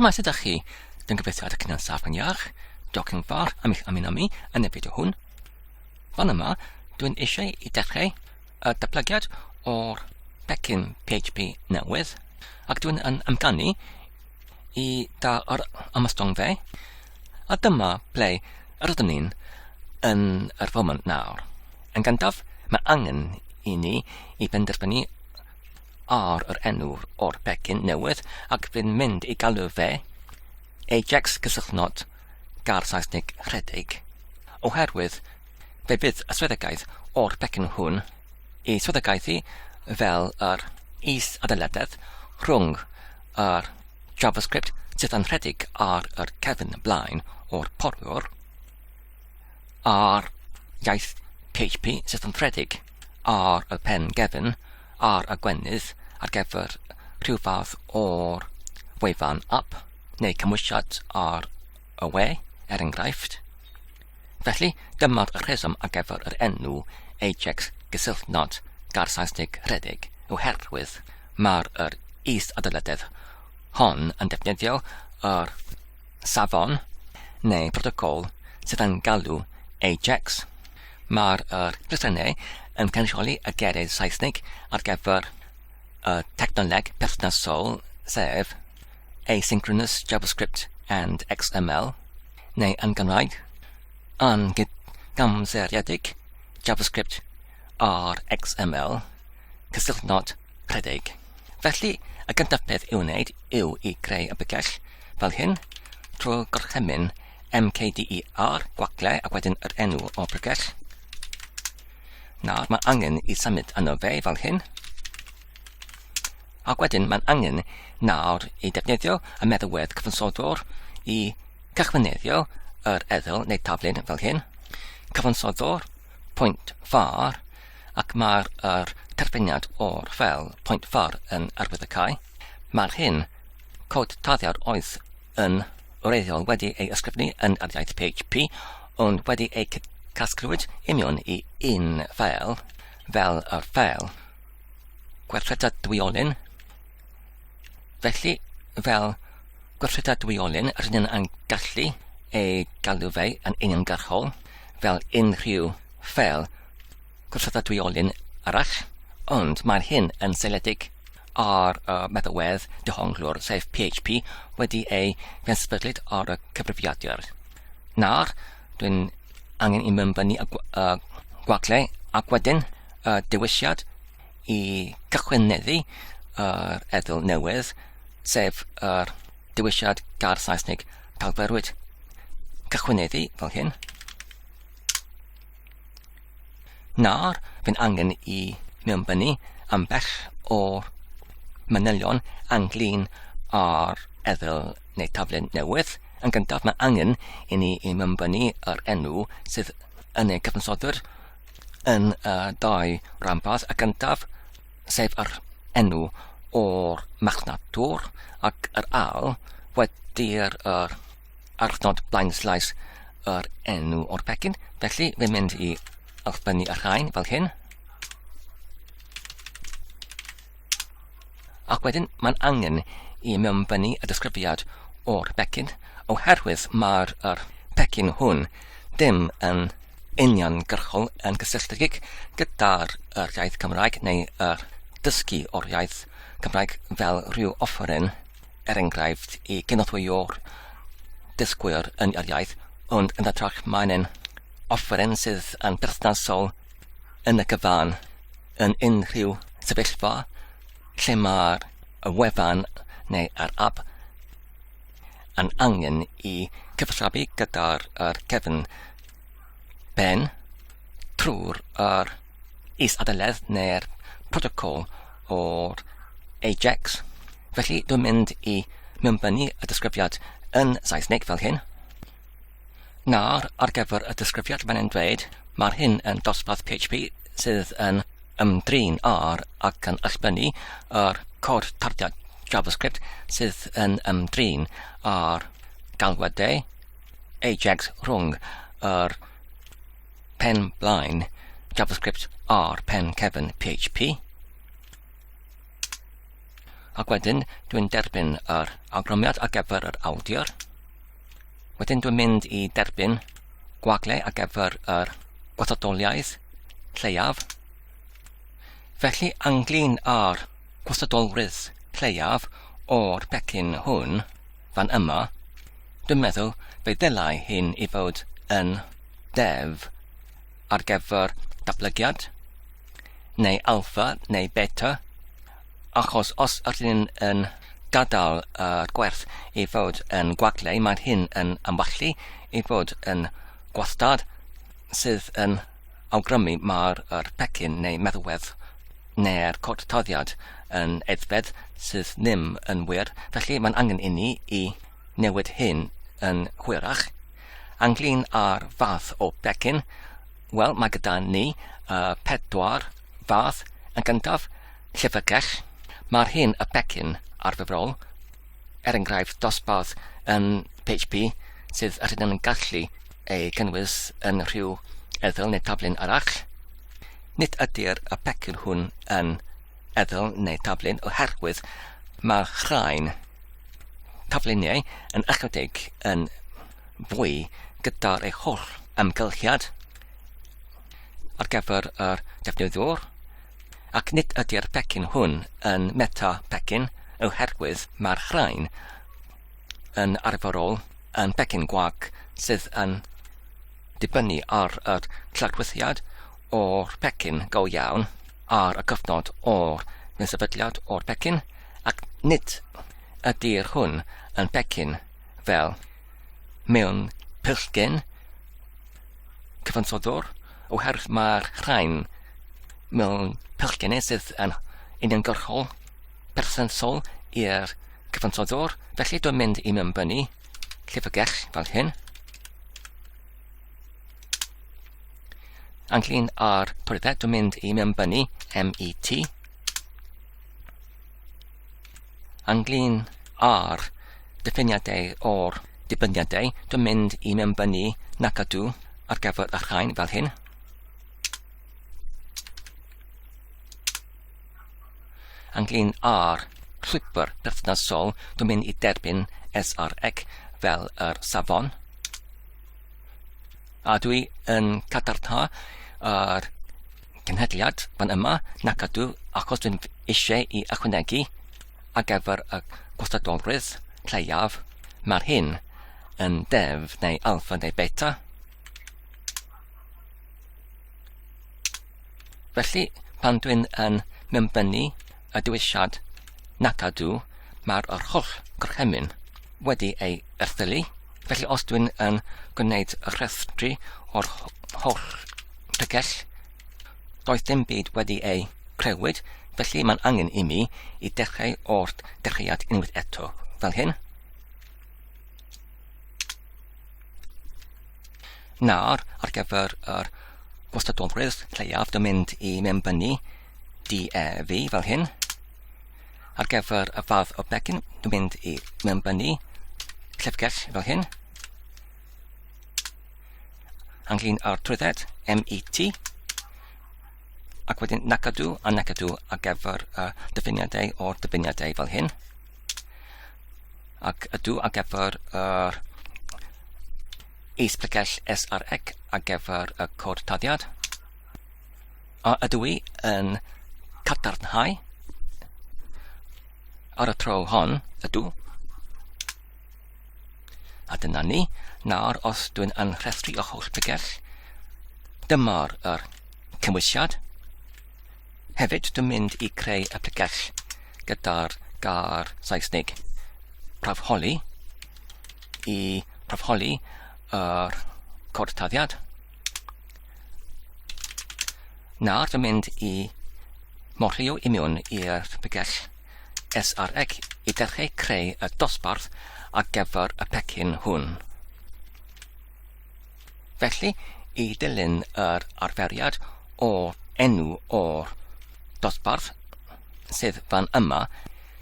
Shwmae, sut ydych chi? Dwi'n gobeithio ydych chi'n saff yn iach. Diolch yn fawr am eich ymuno mi yn y fideo hwn. Fan yma, dwi'n eisiau i dechrau y datblygiad o'r pecyn PHP newydd, ac dwi'n yn amganu i da yr ymostwng fe. A dyma ble yr ydym ni'n yn yr foment nawr. Yn gyntaf, mae angen i ni i benderfynu ar yr enw o'r pecyn newydd ac fi'n mynd i galw fe Ajax cysylltnod gair Saesneg rhedeg, oherwydd fe fydd y swyddogaeth o'r pecyn hwn i swyddogaethu fel yr is-adeiladedd rhwng yr JavaScript sydd yn rhedeg ar yr cefn blaen o'r porwr a'r iaith PHP sydd yn rhedeg ar y pen gefn ar y gwenith ar gyfer rhyw fath o'r wefan app neu cymwysiad ar y we, er enghraifft. Felly, dyma'r rheswm ar gyfer yr enw Ajax gysylltnod gair Saesneg rhedeg, oherwydd mae'r yr is-adeiladedd hon yn defnyddio yr safon neu protocol sydd yn galw Ajax. Mae'r yr llythrennau yn cynrychioli y geiriau Saesneg ar gyfer y technoleg perthnasol, sef Asynchronous JavaScript and XML, neu yn Gymraeg, yn gydgamseriedig JavaScript a'r XML, cysylltnod rhedeg. Felly, y gyntaf peth i'w wneud yw i greu y bygell fel hyn trwy gorchymyn MKDER gwagle ac wedyn yr enw o'r bygell. Nawr mae angen i symud yno fe fel hyn. Ac wedyn mae'n angen nawr i defnyddio y meddalwedd cyfansoddwr i cychwyneddio yr eddyl neu taflun fel hyn. Cyfansoddwr pwynt far ac mae'r yr terfyniad o'r ffeil pwynt far yn arwyddocau. Mae'r hyn cod tarddiad oedd yn wreiddiol wedi ei ysgrifennu yn yr iaith PHP, ond wedi ei casglwyd i mewn i un ffeil, fel yr ffeil gweithredadwyolyn. Felly, fel gweithredadwyolyn, rydyn yn gallu ei galw fe yn uniongyrchol fel unrhyw ffeil gweithredadwyolyn arall, ond mae'r hyn yn seiliedig ar y meddalwedd dehonglwr, sef PHP, wedi ei fensefydlu ar y cyfrifiadur. Nawr, dwi'n angen i mewnbynnu y, y gwagle ac wedyn y dewisiad i cychwyneddu yr eddyl newydd, sef yr dewisiad gair Saesneg talferwyd cychwyneddu fel hyn. Nawr, fe'n angen i mewnbynnu ambell o'r manylion ynglyn â'r eddyl neu taflen newydd. Yn gyntaf, mae angen i ni i mewnbynnu yr enw sydd yn ei cyfansoddwr yn y dau ranbarth. Y gyntaf, sef yr enw o'r marchnadwr, ac yr ail wedi'r yr arnod blaenslaes yr enw o'r pecyn. Felly, fi'n mynd i allbynnu y rhain fel hyn. Ac wedyn, mae'n angen i mewnbynnu y disgrifiad o'r becyn, oherwydd mae'r yr pecyn hwn ddim yn uniongyrchol yn gysylltiedig gyda'r yr iaith Cymraeg neu yr dysgu o'r iaith Cymraeg fel rhyw offeryn er enghraifft, i gynorthwyo'r dysgwyr yn yr iaith, ond yn hytrach mae'n yn offeryn sydd yn berthnasol yn y cyfan yn unrhyw sefyllfa lle mae'r y wefan neu yr app yn angen i cyfathrebu gyda'r yr cefn ben trwy'r yr is-adeiledd neu'r protocol o'r Ajax. Felly dwi'n mynd i mewnbynnu y disgrifiad yn Saesneg fel hyn. Nawr, ar gyfer y disgrifiad mae'n yn dweud, mae'r hyn yn dosbarth PHP sydd yn ymdrin ar ac yn allbynnu yr cod tarddiad JavaScript sydd yn ymdrin ar galwadau Ajax rhwng yr pen blaen JavaScript a'r pen cefn PHP. Ac wedyn dwi'n derbyn yr awgrymiad ar gyfer yr awdur. Wedyn dwi'n mynd i derbyn gwagle ar gyfer yr gwastadoliaeth lleiaf. Felly ynglyn â'r gwastadolrwydd lleiaf o'r pecyn hwn fan yma, dwi'n meddwl fe ddylai hyn i fod yn dev ar gyfer datblygiad, neu alpha neu beta, achos os ydyn ni'n yn gadael yr gwerth i fod yn gwagle, mae hyn yn amwallu i fod yn gwastad sydd yn awgrymu mae'r yr pecyn neu meddalwedd neu'r cod tarddiad yn aeddfed sydd ddim yn wir, felly mae'n angen inni i newid hyn yn hwyrach. Ynglyn â'r fath o becyn, wel, mae gyda ni pedwar fath. Yn gyntaf, llyfrgell. Mae'r hyn y pecyn arferol, er enghraifft dosbarth yn PHP sydd rydym yn gallu ei gynnwys yn rhyw erthygl neu taflen arall. Nid ydy'r y pecyn hwn yn erthygl neu taflen oherwydd mae'r rhain tafluniau yn ychydig yn fwy gyda'r ei holl amgylchiad ar gyfer yr defnyddiwr, ac nid ydy'r pecyn hwn yn meta pecyn oherwydd mae'r rhain yn arferol yn becyn gwag sydd yn dibynnu ar yr llarwyddiad o'r pecyn go iawn ar y cyfnod o'r sefydliad o'r pecyn, ac nid ydy'r hwn yn becyn fel mewn pillgyn cyfansoddwr, oherwydd mae'r rhain mewn pillgynau sydd yn uniongyrchol perthnasol i'r cyfansoddwr, felly dwi'n mynd i mewnbynnu llyfrgell fel hyn. Ynglyn â'r trwydded, dwi'n mynd i mewnbynnu MET. Ynglyn â'r diffiniadau o'r dibyniadau, dwi'n mynd i mewnbynnu nac ydw ar gyfer y rhain fel hyn. Ynglyn â'r llwybr perthnasol, dwi'n mynd i derbyn SRX fel yr safon. A dwi yn cadarnhau yr cenhedliad fan yma, nac ydw, achos dwi'n eisiau i ychwanegu ar gyfer y gwastadolrwydd lleiaf. Mae'r hyn yn dev neu alpha neu beta. Felly, pan dwi'n yn mewnbynnu y dewisiad nac ydw, mae'r yr holl gorchymyn wedi ei erthylu. Felly os dwi'n yn gwneud y rhestru o'r holl pregell, doedd dim byd wedi ei crewyd, felly mae'n angen i mi i dechrau o'r dechreuad unwaith eto, fel hyn. Nawr, ar gyfer yr gwastadolrwydd lleiaf, dwi'n mynd i mewnbynnu DEV fel hyn. Ar gyfer y fath o becyn, dwi'n mynd i mewnbynnu llyfrgell fel hyn. Ynglyn â'r trwydded, MET, ac wedyn nacadw a nacadw ar gyfer y dyfyniadau o'r dyfyniadau fel hyn. Ac ydw ar gyfer yr is-pregell SRX ar gyfer y cod taddiad. A ydw i yn cadarnhau ar y tro hon, ydw. A dyna ni. Nawr, os dwi'n yn rhestru o holl pregell, dyma'r yr cymwysiad. Hefyd, dwi'n mynd i creu y pregell gyda'r gair Saesneg prafholi i prafholi yr cod taddiad. Nawr dwi'n mynd i morio i mewn i'r pregell SRX i dechrau creu y dosbarth ar gyfer y pecyn hwn. Felly, i dilyn yr arferiad o enw o'r dosbarth sydd fan yma,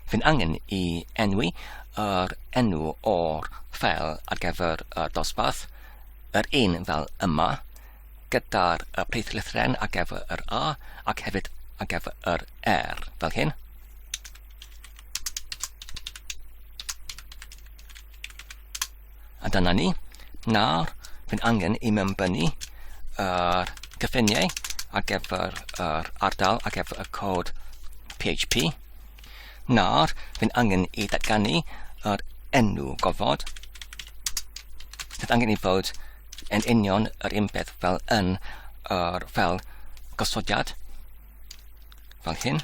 fy'n angen i enwi yr enw o'r ffeil ar gyfer y dosbarth, yr un fel yma, gyda'r y prif lythrен ar gyfer yr A ac hefyd ar gyfer yr R, fel hyn. A dyna ni. Nawr, fydd angen i mewnbynnu yr cyffiniau ar gyfer yr ardal ar gyfer y cod PHP. Nawr, fydd angen i ddatganu yr enw gofod. Bydd angen i fod yn union yr un peth fel yn yr fel gosodiad, fel hyn.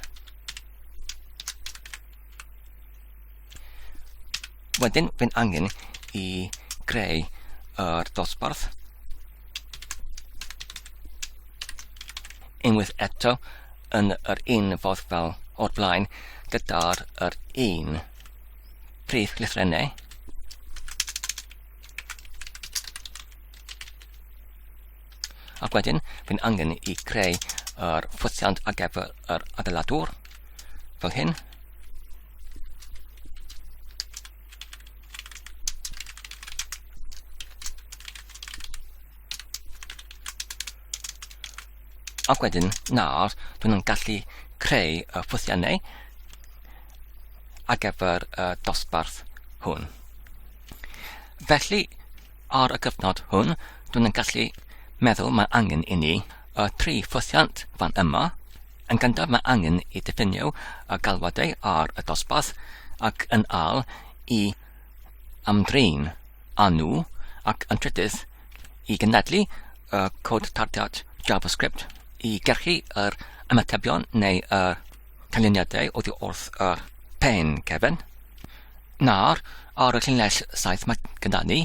Wedyn, fy'n angen i greu yr dosbarth. Unwaith eto, yn yr un fodd fel o'r blaen, gyda'r yr un prif lythrennau. Ac wedyn, fi'n angen i creu yr ffwythiant ar gyfer yr adeiladwr, fel hyn. Ac wedyn, nawr, dwi'n yn gallu creu y ffwythiannau ar gyfer y dosbarth hwn. Felly, Ar y cyfnod hwn, dwi'n yn gallu meddwl mae angen i ni y tri ffwythiant fan yma. Yn gyntaf mae angen i diffinio y galwadau ar y dosbarth ac yn ail i ymdrin â nhw ac yn trydydd i gynadlu y cod tarddiad JavaScript i gyrchu yr ymatebion neu y canlyniadau oddi wrth y pen cefn. Nawr, ar y llinell 7 mae gyda ni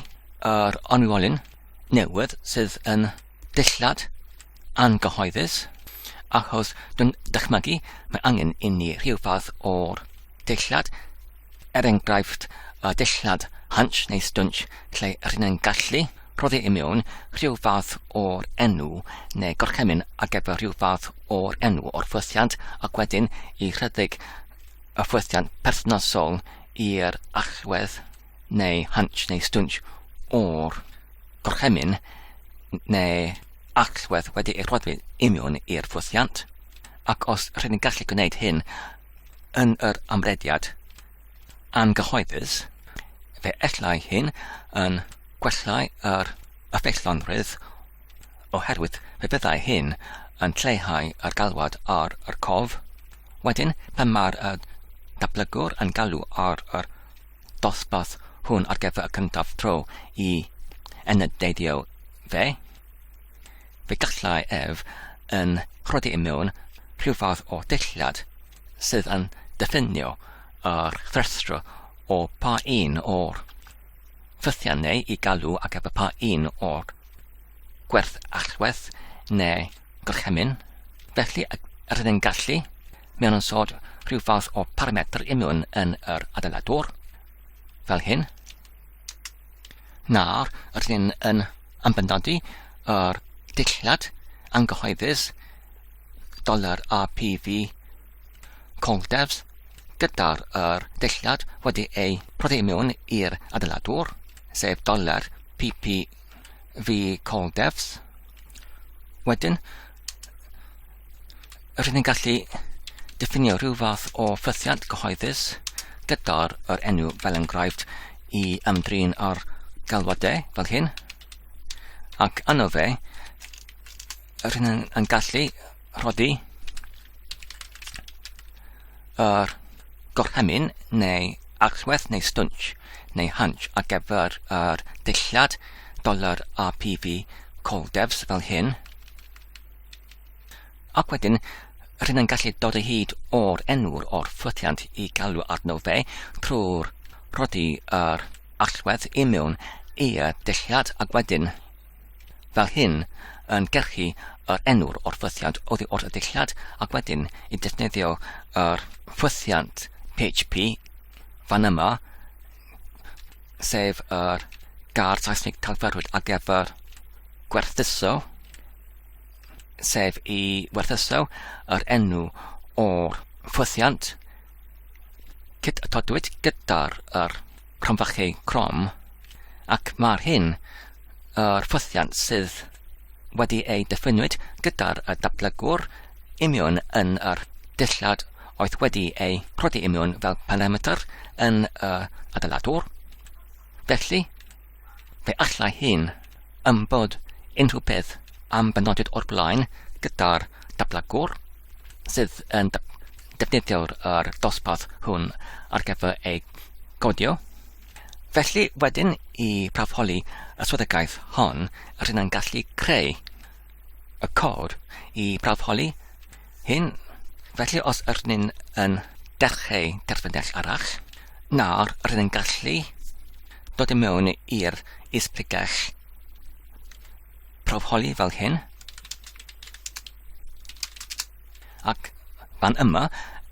yr anwylyn newydd sydd yn dillad angyhoeddus, achos dwi'n dychmygu mae angen i ni rhyw fath o'r dillad, er enghraifft y dillad hunch neu stwnch lle rydyn ni'n gallu rhoddi i mewn rhyw fath o'r enw neu gorchymyn ar gyfer rhyw fath o'r enw o'r ffwythiant ac wedyn i rhedeg y ffwythiant perthnasol i'r allwedd neu hunch neu stwnsh o'r gorchymyn neu allwedd wedi ei rhoddi union i'r ffwythiant, ac os rydyn ni'n gallu gwneud hyn yn yr amrediad angyhoeddus, fe allai hyn yn gwella yr effeithlonrwydd oherwydd fe fyddai hyn yn lleihau yr galwad ar yr cof. Wedyn, pan mae'r y datblygwr yn galw ar yr dosbarth hwn ar gyfer y cyntaf tro i enydeiddio fe, fe gallai ef yn rhoddi i mewn rhyw fath o dillad sydd yn diffinio yr rhestr o pa un o'r ffythiannau i galw ar gyfer pa un o'r gwerth allwedd neu gorchymyn. Felly, rydyn ni'n gallu mewn yn sod rhyw fath o parametr i mewn yn yr adeiladwr, fel hyn. Nawr, rydyn yn ymbenodi yr dillad angyhoeddus dollar APV Coldevs gyda'r yr dillad wedi ei rhoddi i mewn i'r adeiladwr, sef dollar PPV Coldevs. Wedyn, rydyn ni'n gallu diffinio rhyw fath o ffythiant cyhoeddus gyda'r yr enw fel enghraifft i ymdrin â'r galwadau fel hyn. Ac yno fe, rydyn ni'n yn gallu rhoddi yr gorchymyn neu allwedd neu stwnsh neu hunch ar gyfer yr dillad dollar APV coldevs fel hyn. Ac wedyn, rydyn ni'n gallu dod o hyd o'r enw'r o'r ffwythiant i galw arno fe trwy'r rhoddi yr allwedd i mewn i'r dillad ac wedyn fel hyn yn gyrchu yr enw'r o'r ffwythiant oddi wrth y dillad ac wedyn i defnyddio yr ffwythiant PHP fan yma, sef yr gair Saesneg talferwyd ar gyfer gwerthuso, sef i werthuso yr enw o'r ffwythiant cyd-atodwyd gyda'r yr cromfachu crom, ac mae'r hyn yr ffwythiant sydd wedi ei diffiniwyd gyda'r datblygwr union yn yr dillad oedd wedi ei rhoddi i mewn fel parametr yn y adeiladwr. Felly, Fe allai hyn yn bod unrhyw beth am benodiad o'r blaen gyda'r datblygwr sydd yn defnyddio'r yr dosbarth hwn ar gyfer ei godio. Felly wedyn i prawfholi y swyddogaeth hon, rydyn ni'n gallu creu y cod i prawfholi hyn. Felly os ydyn ni'n yn dechrau terfynell arall, nawr rydyn ni'n gallu dod i mewn i'r is-pregell prawfholi fel hyn. Ac fan yma,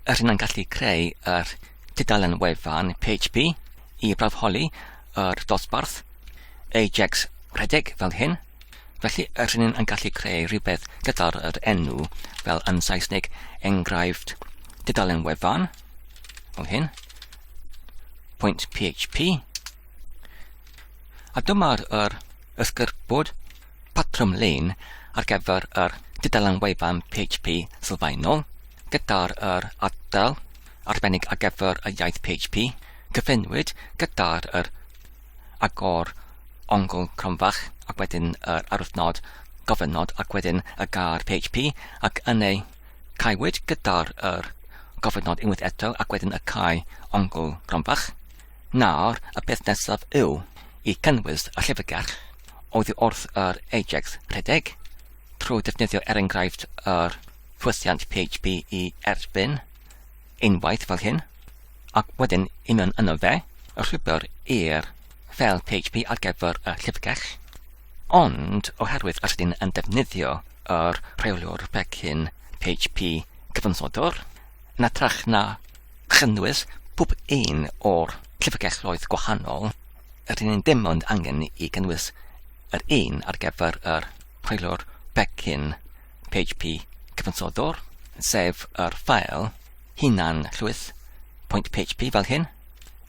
rydyn ni'n gallu creu yr tudalen wefan PHP i prawfholi yr dosbarth Ajax rhedeg fel hyn. Felly, rydyn ni'n yn gallu creu rhywbeth gyda'r yr enw fel yn Saesneg enghraifft tudalen wefan, fel hyn, point .php. A dyma'r yr ysgerbwd patrwm lein ar gyfer yr tudalen wefan PHP sylfaenol, gyda'r yr ardal arbennig ar gyfer y iaith PHP, cyfenwyd gyda'r yr agor ongl cronfach ac wedyn yr arwyddnod gofynnod ac wedyn y gair PHP ac yn ei caewyd gyda'r yr gofynnod unwaith eto ac wedyn y cau ongl gronfach. Nawr, y peth nesaf yw i cynnwys y llyfrgell oddi wrth yr Ajax rhedeg trwy defnyddio er enghraifft yr ffwythiant PHP i erbyn unwaith fel hyn. ac wedyn i mewn yno fe, y llwybr i'r ffeil PHP ar gyfer y llyfrgell. Ond oherwydd yr ydyn yn defnyddio yr rheolwr pecyn PHP cyfansoddwr, yn hytrach na chynnwys pob un o'r llyfrgelloedd gwahanol, rydyn ni'n dim ond angen i gynnwys yr un ar gyfer yr rheolwr pecyn PHP cyfansoddwr, sef yr ffael hunan llwyth pwynt PHP fel hyn,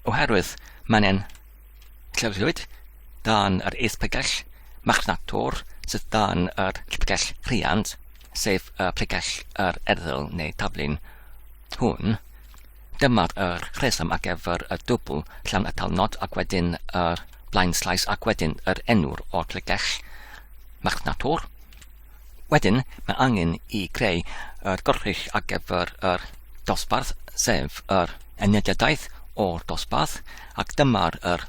oherwydd mae'n en llewllwyd dan yr is-pregell marchnatwr sydd dan yr pregell rhiant, sef y pregell yr erthygl neu taflun hwn. Dyma'r yr rheswm ar gyfer y dwbl llawn atalnod ac wedyn yr blaen slaes ac wedyn yr enw'r o'r pregell marchnatwr. Wedyn, mae angen i greu yr gorchull ar gyfer yr dosbarth, sef yr enediadaeth o'r dosbarth, ac dyma'r yr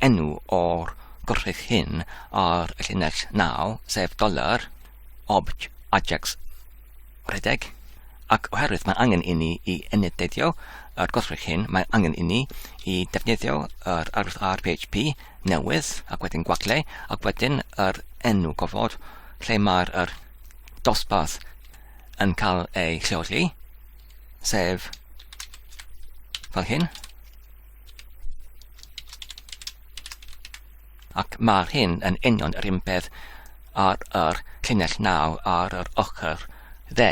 enw o'r gorchull hyn ar y llinell 9, sef dollar obj ajax rhedeg. Ac oherwydd mae angen i ni i enedeiddio yr gorchull hyn, mae angen i ni i defnyddio yr arwydd RPHP newydd, ac wedyn gwagle, ac wedyn yr enw gofod lle mae'r yr dosbarth yn cael ei lleoli, sef fel hyn. Ac mae'r hyn yn union yr un peth ar yr llinell 9 ar yr ochr dde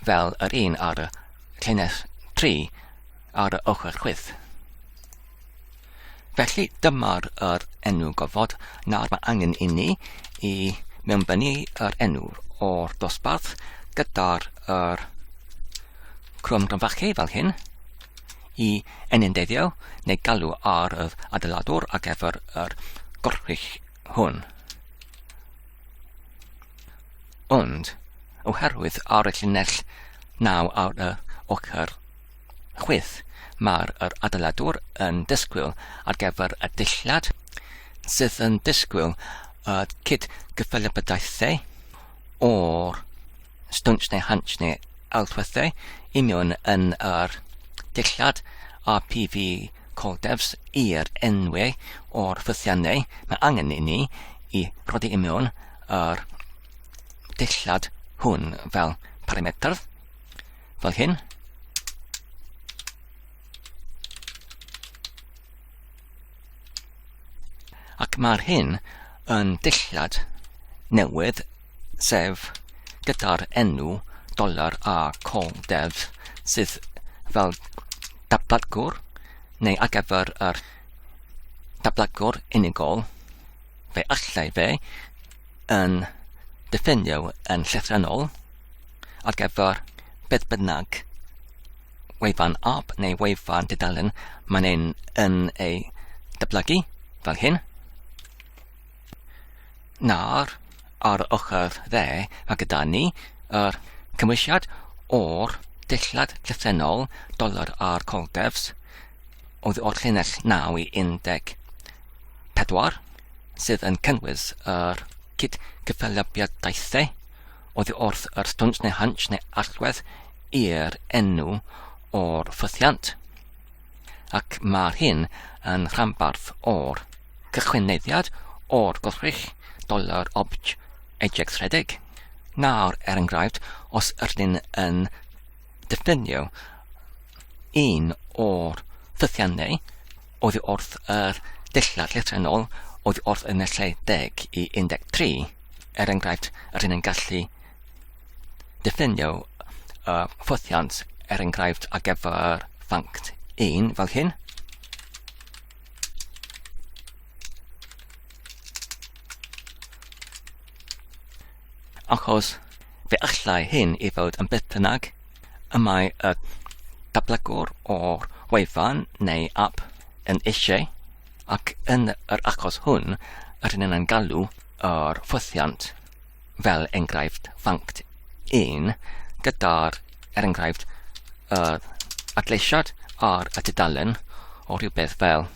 fel yr un ar y llinell 3 ar y ochr chwith. Felly dyma'r yr enw gofod nawr mae angen i ni i mewnbynnu yr enw o'r dosbarth gyda'r yr crwm gronfachu fel hyn i enindeddio neu galw ar yr adeiladwr ar gyfer yr gorchull hwn. Ond, oherwydd ar y llinell 9 ar y ochr chwith, mae'r yr adeiladwr yn disgwyl ar gyfer y dillad sydd yn disgwyl y cyd-gyffelybiaethau o'r stwnsh neu hansh neu allwethau union yn yr dillad RPV Coldevs i'r enwau o'r ffythiannau mae angen i ni i rhoddi i mewn yr dillad hwn fel parametr fel hyn. Ac mae'r hyn yn dillad newydd, sef gyda'r enw dolar a call dev sydd fel datblygwr neu ar gyfer yr datblygwr unigol, fe allai fe yn diffinio yn llythrennol ar gyfer beth bynnag wefan app neu wefan dudalen mae'n ein yn ei datblygu fel hyn. Nawr, ar yr ochr dde, mae gyda ni yr cymwysiad o'r dillad llythrennol dollar a'r coldefs oddi o'r llinell 9 i 14, sydd yn cynnwys yr cyd-gyffelybiadaethau oddi wrth yr stwnt neu hunch neu allwedd i'r enw o'r ffythiant, ac mae'r hyn yn rhanbarth o'r cychwyneddiad o'r gwrthrych dollar obj Ajax rhedeg. Nawr, er enghraifft, os ydyn yn diffinio un o'r ffythiannau oddi wrth yr dillad llythrennol oddi wrth y naill 10 i 13, er enghraifft, rydyn yn gallu diffinio y ffythiant, er enghraifft, ar gyfer ffanct 1 fel hyn. Achos fe allai hyn i fod yn beth bynnag y mae y datblygwr o'r wefan neu app yn eisiau, ac yn yr achos hwn rydyn ni'n galw yr ffwythiant fel enghraifft funct 1 gyda'r, er enghraifft, yr adleisiad ar y tudalen o rhywbeth fel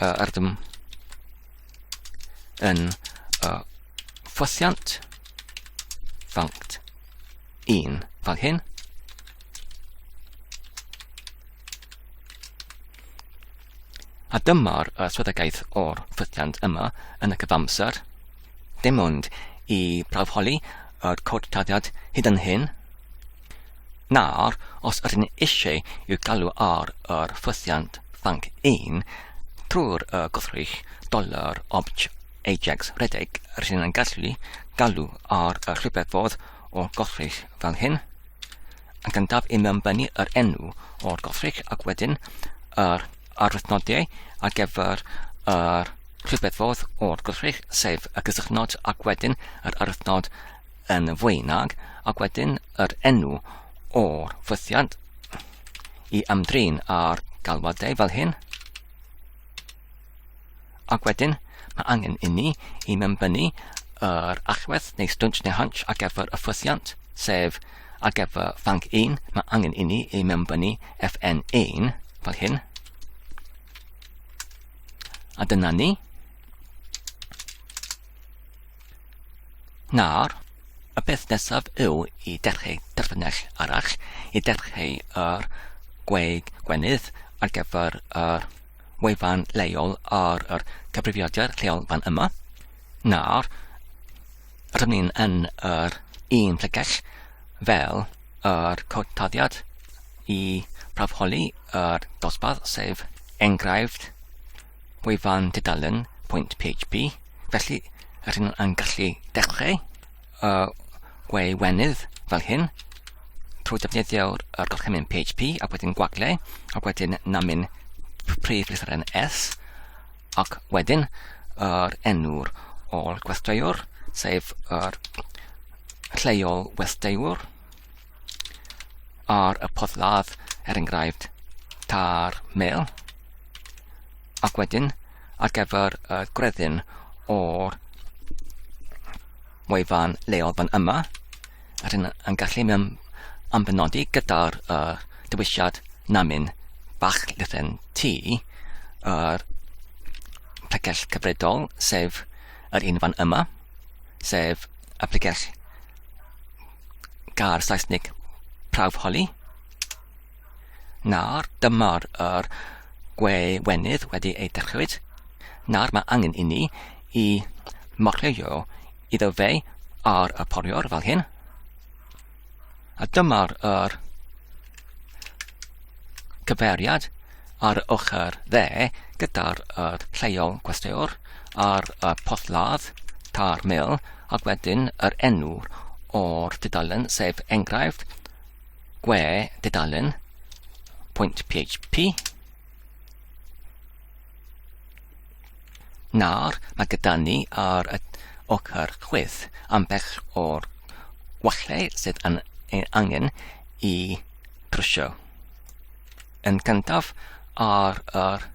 rydym yn ffwythiant funct 1 fel hyn. A dyma'r swyddogaeth o'r ffythiant yma yn y cyfamser. Dim ond i prawfholi yr cod taddiad hyd yn hyn. Nawr, os ydyn ni eisiau i'w galw ar yr ffythiant fanc 1 trwy'r y gwrthrych dollar obj ajax rhedeg, rydyn ni'n gallu galw ar y rhywbeth fodd o'r gwrthrych fel hyn. Yn gyntaf i mewnbynnu yr enw o'r gwrthrych ac wedyn yr arwythnodiau ar gyfer yr rhywbeth fodd o'r gwrthrych, sef y gysylltnod ac wedyn yr arwythnod yn fwy nag, ac wedyn yr enw o'r ffwythiant i ymdrin â'r galwadau fel hyn. Ac wedyn mae angen inni i mewnbynnu yr allwedd neu stwnt neu hunch ar gyfer y ffwythiant, sef ar gyfer fanc 1, mae angen inni i mewnbynnu FN1 fel hyn. A dyna ni. Nawr, y peth nesaf yw i dechrau terfynell arall, i dechrau yr gweig gwenydd ar gyfer yr wefan leol ar yr cyfrifiadur lleol fan yma. Nawr, rydym ni'n yn yr un pregell fel yr cod taddiad i prawfholi yr dosbarth, sef enghraifft wefan tudalen pwynt php. Felly, rydyn yn gallu dechrau y gwe-wenydd fel hyn trwy defnyddio'r yr gorchymyn PHP ac wedyn gwagle ac wedyn namyn prif lythyren S ac wedyn yr enw'r o'r gwesteiwr sef yr lleol westeiwr ar y porthladd er enghraifft tar mel ac wedyn ar gyfer y gwreddyn o'r wefan leol fan yma, rydyn yn gallu mewn ambenodi gyda'r uh, dewisiad namyn bach lythryn T, yr pregell cyfredol, sef yr un fan yma, sef y pregell gair Saesnig prawf holi. Nawr, dyma'r yr gwe-wenydd wedi ei dechreuwyd. Nawr mae angen i ni i morio iddo fe ar y poriwr fel hyn. A dyma'r yr cyfeiriad ar y ochr dde gyda'r yr lleol gwesteiwr ar y porthladd tar mil ac wedyn yr enw o'r dudalen sef enghraifft gwe dudalen pwynt php. Nawr mae gyda ni ar y ochr chwith ambell o'r gwallau sydd yn ein angen i drwsio. Yn gyntaf ar yr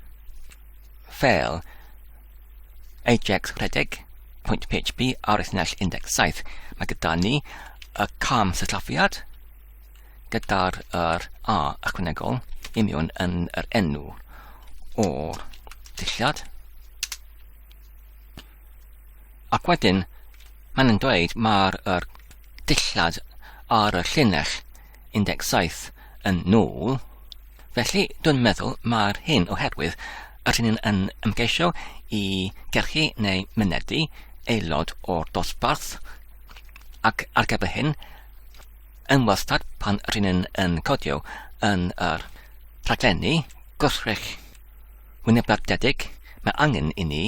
ffeil Ajax rhedeg pwynt PHP ar y llinell 17. Mae gyda ni y cam sillafiad gyda'r yr A ychwanegol i mewn yn yr enw o'r dillad. Ac wedyn, mae'n yn dweud mae'r yr dillad ar y llinell 17 yn nôl. Felly, dwi'n meddwl mae'r hyn oherwydd yr hyn yn ymgeisio i gerchu neu mynedi aelod o'r dosbarth ac ar gyfer hyn, yn wastad pan rŷn yn yn codio yn yr rhaglenni gwrthrych wynebardedig, mae angen i ni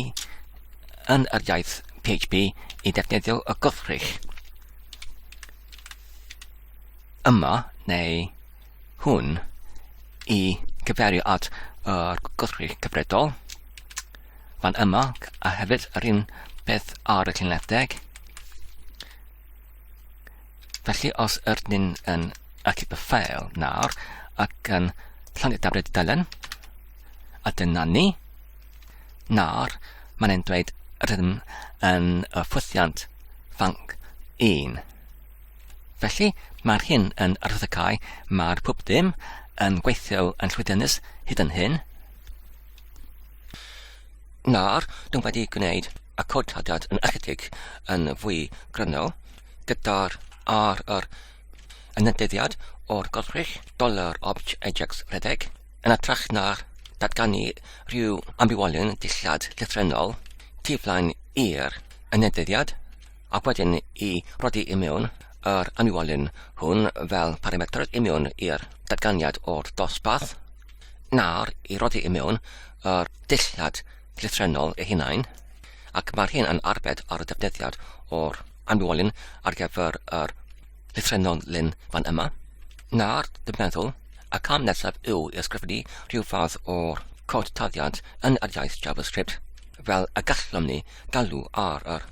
yn yr iaith PHP i ddefnyddio y gwrthrych yma neu hwn i gyfeirio at yr gwrthrych cyfredol fan yma a hefyd yr un peth ar y llinell deg. Felly os ydyn ni'n yn achub y ffeil nawr ac yn llannu daflu dudalen, a dyna ni, nawr mae'n ein dweud rydym yn y ffwythiant fanc 1. Felly mae'r hyn yn arwyddocau, mae'r pob dim yn gweithio yn llwyddiannus hyd yn hyn. Nawr, dwi'n wedi gwneud y cod taliad yn ychydig yn fwy gryno, gyda'r ar yr ynydyddiad o'r gorchwyll dollar obj ajax rhedeg, yn hytrach na'r datganu rhyw ambiwolyn dillad llythrennol tu flaen i'r ynydyddiad, ac wedyn i rodi i mewn yr ambiwolyn hwn fel parametr i mewn i'r datganiad o'r dosbarth. Nawr i rodi i mewn yr dillad llythrennol eu hunain, ac mae'r hyn yn arbed ar y defnyddiad o'r anwolyn ar gyfer yr llythrennolyn fan yma. Nawr, dwi'n meddwl, y cam nesaf yw i ysgrifennu rhyw fath o'r cod taddiad yn yr iaith JavaScript fel y gallwn ni galw ar yr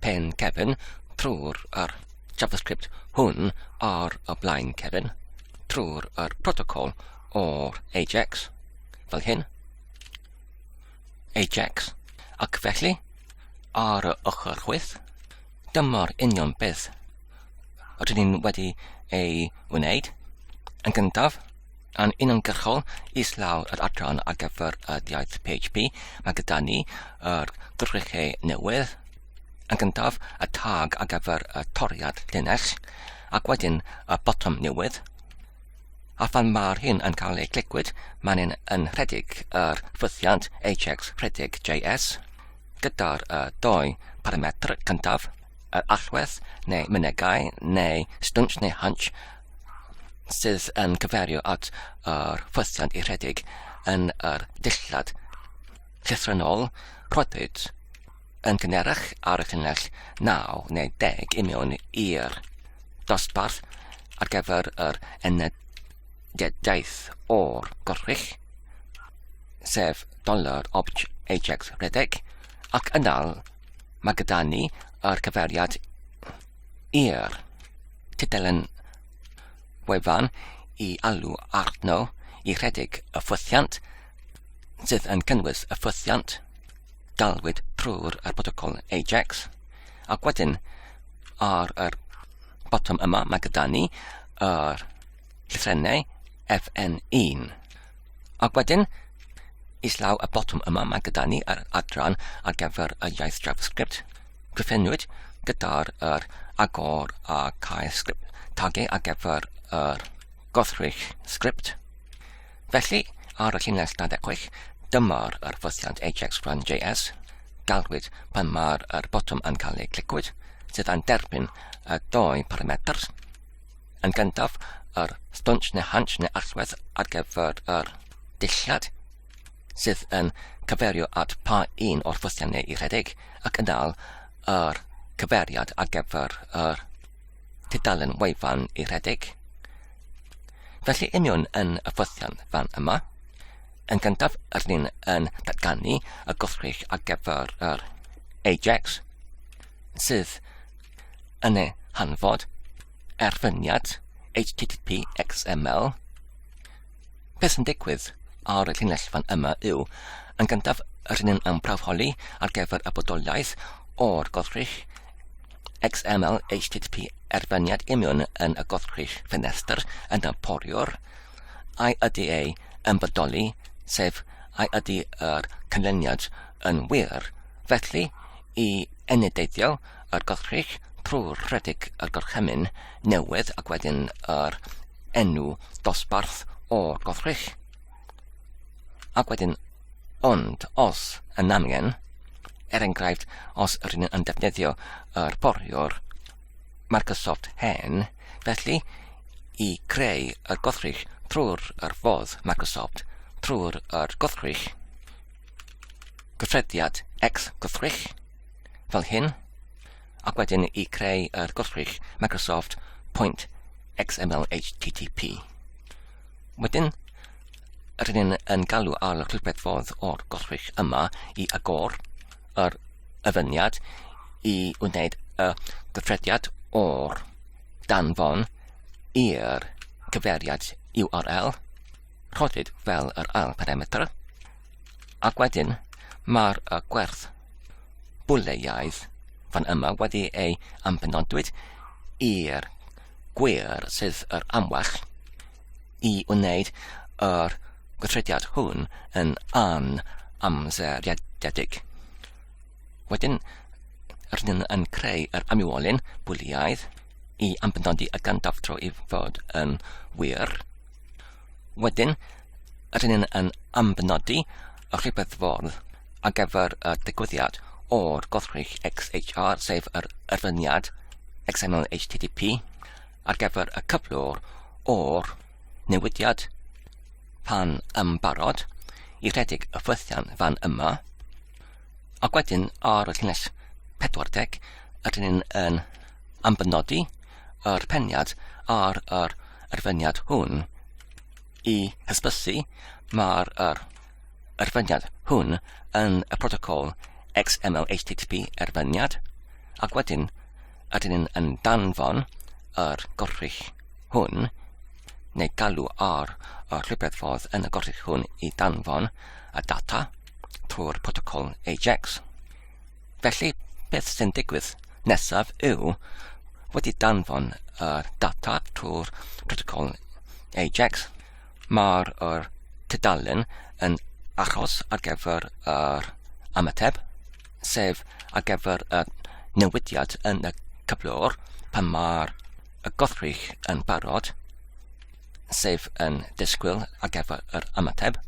pen cefn trwy'r yr JavaScript hwn ar y blaen cefn trwy'r yr protocol o'r Ajax, fel hyn. Ajax. Ac felly, ar y ochr chwith, dyma'r union beth rydyn ni'n wedi ei wneud. Yn gyntaf, yn uniongyrchol islaw yr adran ar gyfer y iaith PHP, mae gyda ni yr gwrthrychau newydd. Yn gyntaf, y tag ar gyfer y toriad llinell, ac wedyn y botwm newydd. A phan mae'r hyn yn cael ei clicwyd, mae'n yn, yn rhedeg yr ffwythiant Ajax rhedeg JS gyda'r uh, doi parametr cyntaf, yr allwedd neu mynegai neu stwnsh neu hunch sydd yn cyferio at yr ffwythiant i rhedeg yn yr dillad llythrennol rhoddwyd yn gynharach ar y llinell 9 neu 10 i mewn i'r dosbarth ar gyfer yr enedigaeth o'r gorchwyll, sef dollar obj ajax rhedeg, ac yna mae gyda ni yr cyfeiriad i'r tudalen wefan i alw arno i rhedeg y ffwythiant sydd yn cynnwys y ffwythiant galwyd trwy'r yr protocol Ajax, ac wedyn ar yr botwm yma mae gyda ni yr llythrennau FN1. Ac wedyn, islaw y botwm yma mae gyda ni yr adran ar gyfer y iaith JavaScript. Cyffennwyd gyda'r yr agor a cael sgript tagu ar gyfer yr gothrych sgript. Felly, ar y llinell 26, dyma'r yr ffythiant Ajax Run JS, galwyd pan mae'r yr botwm yn cael ei clicwyd, sydd yn derbyn y doi parametr. Yn gyntaf, yr stwnsh neu hunch neu allwedd ar gyfer yr dillad, sydd yn cyferio at pa un o'r ffythiannau i rhedeg, ac yn dal yr cyfeiriad ar gyfer yr tudalen wefan i rhedeg. Felly union yn y ffythiant fan yma, yn gyntaf rydyn ni'n yn datganu y gwrthrych ar gyfer yr Ajax, sydd yn ei hanfod erfyniad HTTP XML. Beth sy'n digwydd ar y llinell fan yma yw, yn gyntaf Rydyn yn prawfholi ar gyfer y bodoliaeth o'r goddrych XML HTTP erfyniad imiwn yn y goddrych ffenestr yn y poriwr, ai ydy ei yn bodoli, sef ai ydy yr canlyniad yn wir. Felly, i enedeiddio yr goddrych trwy rhedeg y gorchymyn newydd ac wedyn yr enw dosbarth o'r goddrych. Ac wedyn, ond os yn amgen, er enghraifft, os rydyn yn defnyddio yr poriwr Microsoft hen, felly i creu yr goddrych trwy'r yr fodd Microsoft, trwy'r yr goddrych gyffrediad X goddrych, fel hyn, ac wedyn i creu yr goddrych Microsoft point XML HTTP. Wedyn, rydyn yn galw ar y rhywbeth ffordd o'r gollrych yma i agor yr yfyniad i wneud y gyffrediad o'r danfon i'r cyfeiriad URL, rhoddid fel yr ail parametr, ac wedyn mae'r gwerth bwleiaidd fan yma wedi ei ambenodwyd i'r gwir sydd yr amwell i wneud yr gweithrediad hwn yn anamseriadedig. Wedyn, rydyn yn creu yr amywolyn bwliaidd i ambenodi y gyntaf tro i fod yn wir. Wedyn, rydyn yn ambenodi y rhywbeth ffordd ar gyfer y digwyddiad o'r goddrych XHR, sef yr erfyniad XML HTTP, ar gyfer y cyflwr o'r newidiad pan yn barod i rhedeg y ffwythiant fan yma, ac wedyn ar y llinell 40 ydyn ni'n yn ambynodi yr peniad ar yr erfyniad hwn i hysbysu mae'r yr erfyniad hwn yn y protocol XML HTTP erfyniad ac wedyn ydyn ni'n yn danfon yr gorrych hwn, neu galw ar y rhywbeth ffordd yn y gorrych hwn i danfon y data trwy'r protocol AJAX. Felly, beth sy'n digwydd nesaf yw wedi danfon y data trwy'r protocol AJAX, mae'r yr tudalen yn achos ar gyfer yr ymateb, sef ar gyfer y newidiad yn y cyflwr pan mae'r y goddrych yn barod, sef yn disgwyl ar gyfer yr ymateb,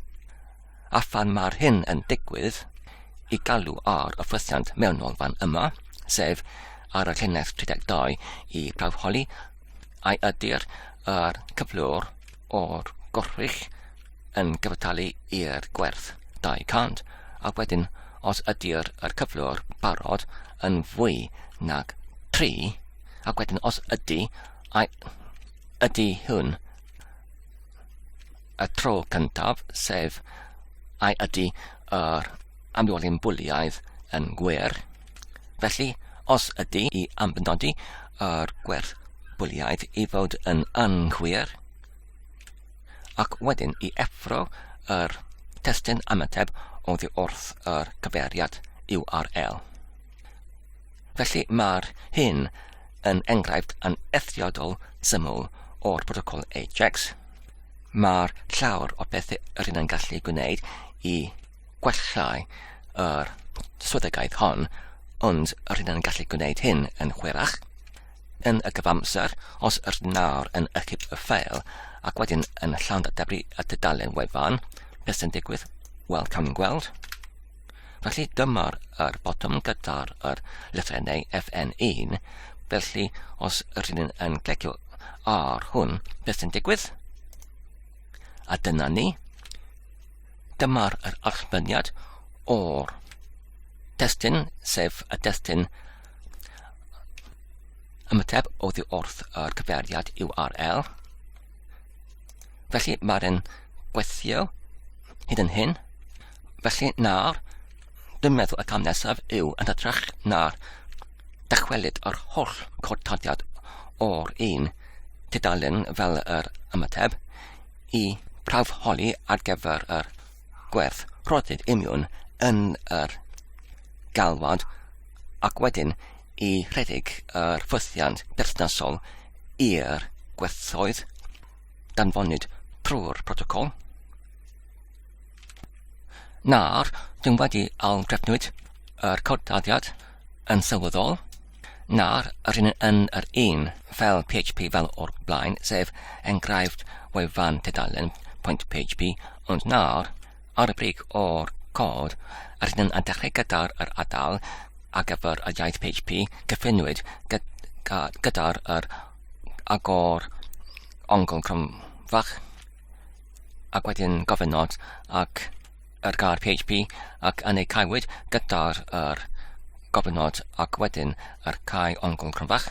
a phan mae'r hyn yn digwydd, i galw ar y ffwythiant mewnol fan yma, sef ar y llinell 32 i prawfholi ai ydy'r yr cyflwr o'r gorrych yn gyfatalu i'r gwerth 200, ac wedyn os ydy'r yr cyflwr barod yn fwy nag 3, ac wedyn os ydy, ai ydy hwn y tro cyntaf, sef ai ydy yr amddiolyn bwliaidd yn gwir. Felly, os ydy i ambenodi yr gwerth bwliaidd i fod yn anghywir, ac wedyn i effro yr testun ymateb oddi wrth yr cyfeiriad URL. Felly mae'r hyn yn enghraifft yn eithriadol syml o'r protocol AJAX. Mae'r llawer o bethau yr hyn yn gallu gwneud i gwellâu yr swyddogaeth hon, ond yr hyn yn gallu gwneud hyn yn hwyrach. Yn y cyfamser, os yr nawr yn ychyb y ffeil ac wedyn yn llawn datblygu y tudalen wefan, beth sy'n digwydd? Wel, cawn ni'n gweld. Felly dyma'r yr botwm gyda'r yr lythrennau FN1. Felly os rydyn yn clicio ar hwn, beth sy'n digwydd? A dyna ni. Dyma'r yr allbyniad o'r testun, sef y testun ymateb oddi wrth yr cyfeiriad URL. Felly mae'r yn gweithio hyd yn hyn. Felly nawr, dwi'n meddwl y cam nesaf yw yn hytrach na'r dychwelyd yr holl cod tarddiad o'r un tudalen fel yr ymateb i prawf holi ar gyfer yr gwerth rhoddid imiwn yn yr galwad ac wedyn i rhedeg yr ffwythiant perthnasol i'r gwerthoedd danfonid trwy'r protocol. Nawr, dwi'n wedi aildrefnwyd yr cod-daliad yn sylweddol. Nawr, yr un yn yr un fel PHP fel o'r blaen, sef enghraifft wefan tudalen .php, ond nawr, ar y brig o'r cod, yr un yn dechrau gyda'r yr ardal ar gyfer y iaith PHP, cyffinwyd gyda'r yr agor ongl cromfach ac wedyn gofynnod ac yr gair PHP ac yn ei cauwyd gyda'r yr gofynnod ac wedyn yr cau ongl cromfach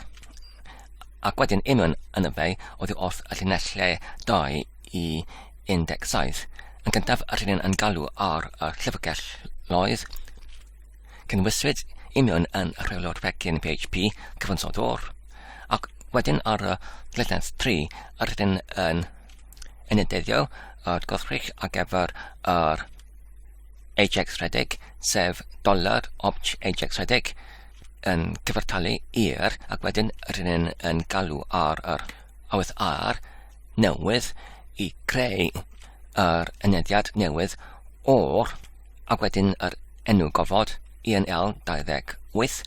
ac wedyn unwn yn y fe oddi wrth y llinellau 2 i 17. Yn gyntaf, yr hyn yn galw ar y llyfrgelloedd. Cynwyswyd union yn y rheolwr pecyn PHP cyfansoddwr, ac wedyn ar y llinell 3, yr hyn yn enedyddio yr gwrthrych ar gyfer yr Ajax rhedeg, sef dollar obj Ajax rhedeg, yn cyfartalu i'r, ac wedyn yr hyn yn galw ar yr awydd ar newydd i creu yr enediad newydd o'r ac wedyn yr enw gofod ENL28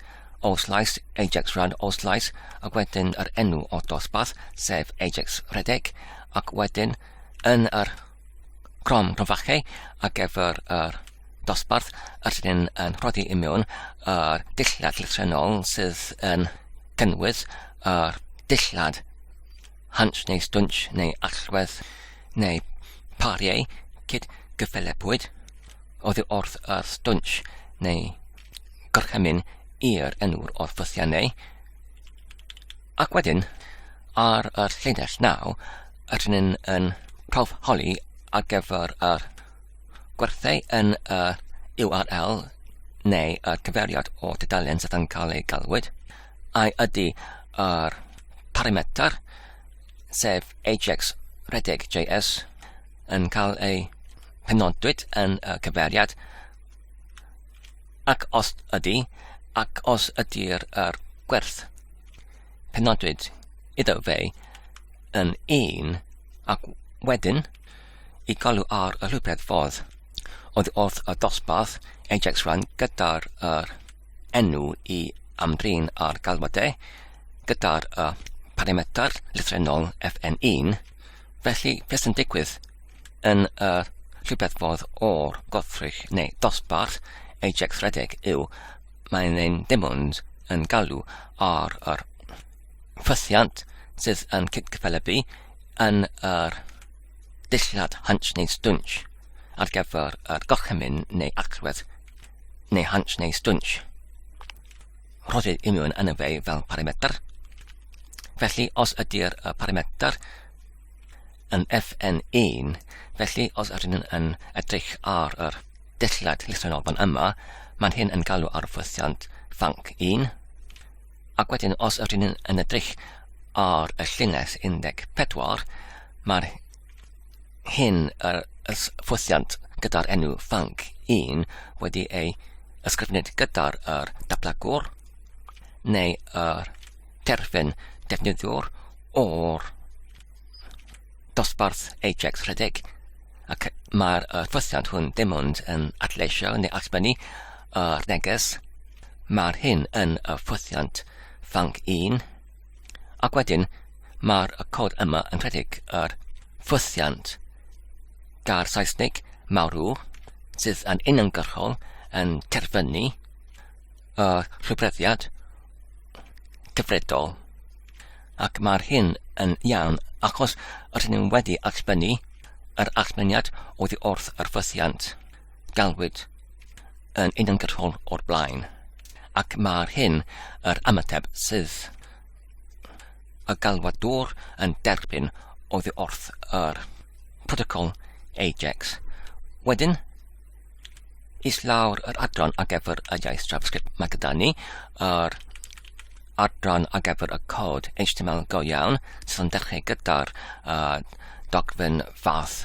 o slaes Ajax rhan o slaes ac wedyn yr enw o'r dosbarth sef Ajax rhedeg ac wedyn yn yr crom cromfachau ar gyfer yr dosbarth yr ydyn yn rhoddi i mewn yr dillad llythrennol sydd yn cynnwys yr dillad hunch neu stwnsh neu allwedd neu pariau cyd-gyffelybbwyd oddi wrth yr stwnsh neu gorchymyn i'r enw'r o'r ffythiannau. Ac wedyn, ar yr llinell naw, rydyn ni'n yn prawf holi ar gyfer yr gwerthau yn y URL neu y cyfeiriad o tudalen sydd yn cael ei galwyd, ai ydy yr parametr, sef Ajax rhedeg JS, yn cael ei penodwyd yn y cyfeiriad, ac os ydy, ac os ydy'r er gwerth penodwyd iddo fe yn un, ac wedyn i galw ar y rhywbeth ffordd oedd wrth y dosbarth Ajax rhan gyda'r er enw i amdrin ar galwadau gyda'r y parametr lythrennol fn1, felly beth sy'n digwydd yn y rhywbeth ffordd o'r goddrych neu dosbarth Ajax rhedeg yw mae'n ein dim ond yn galw ar yr ffythiant sydd yn cydgyffelybu yn yr dillad hunch neu stwnsh ar gyfer yr gorchymyn neu allwedd neu hunch neu stwnsh. Rhoddir union yn y fe fel parametr. Felly, os ydy'r parametr yn fn1, felly os ydyn yn edrych ar yr dillad llythrennol fan yma, mae'n hyn yn galw ar ffwythiant fanc 1. Ac wedyn, os ydyn yn edrych ar y llinell 14, mae'r hyn yr ffwythiant gyda'r enw fanc 1 wedi ei ysgrifennu gyda'r yr dablagwr neu yr terfyn defnyddiwr o'r dosbarth Ajax rhedeg ac mae'r ffwythiant hwn dim ond yn adleisio neu allbynnu yr neges. Mae'r hyn yn y ffwythiant fanc 1 ac wedyn mae'r cod yma yn rhedeg yr ffwythiant gair Saesneg marw sydd yn uniongyrchol yn terfynu y rhywbreddiad cyfredol. Ac mae'r hyn yn iawn achos rydyn ni wedi allbynnu yr allbyniad oddi wrth yr ffythiant galwyd yn uniongyrchol o'r blaen. Ac mae'r hyn yr ymateb sydd y galwadwr yn derbyn oddi wrth yr protocol Ajax. Wedyn, islawr yr adran ar gyfer y iaith JavaScript mae gyda ni yr adran ar gyfer y cod HTML go iawn sydd yn dechrau gyda'r uh, dogfen fath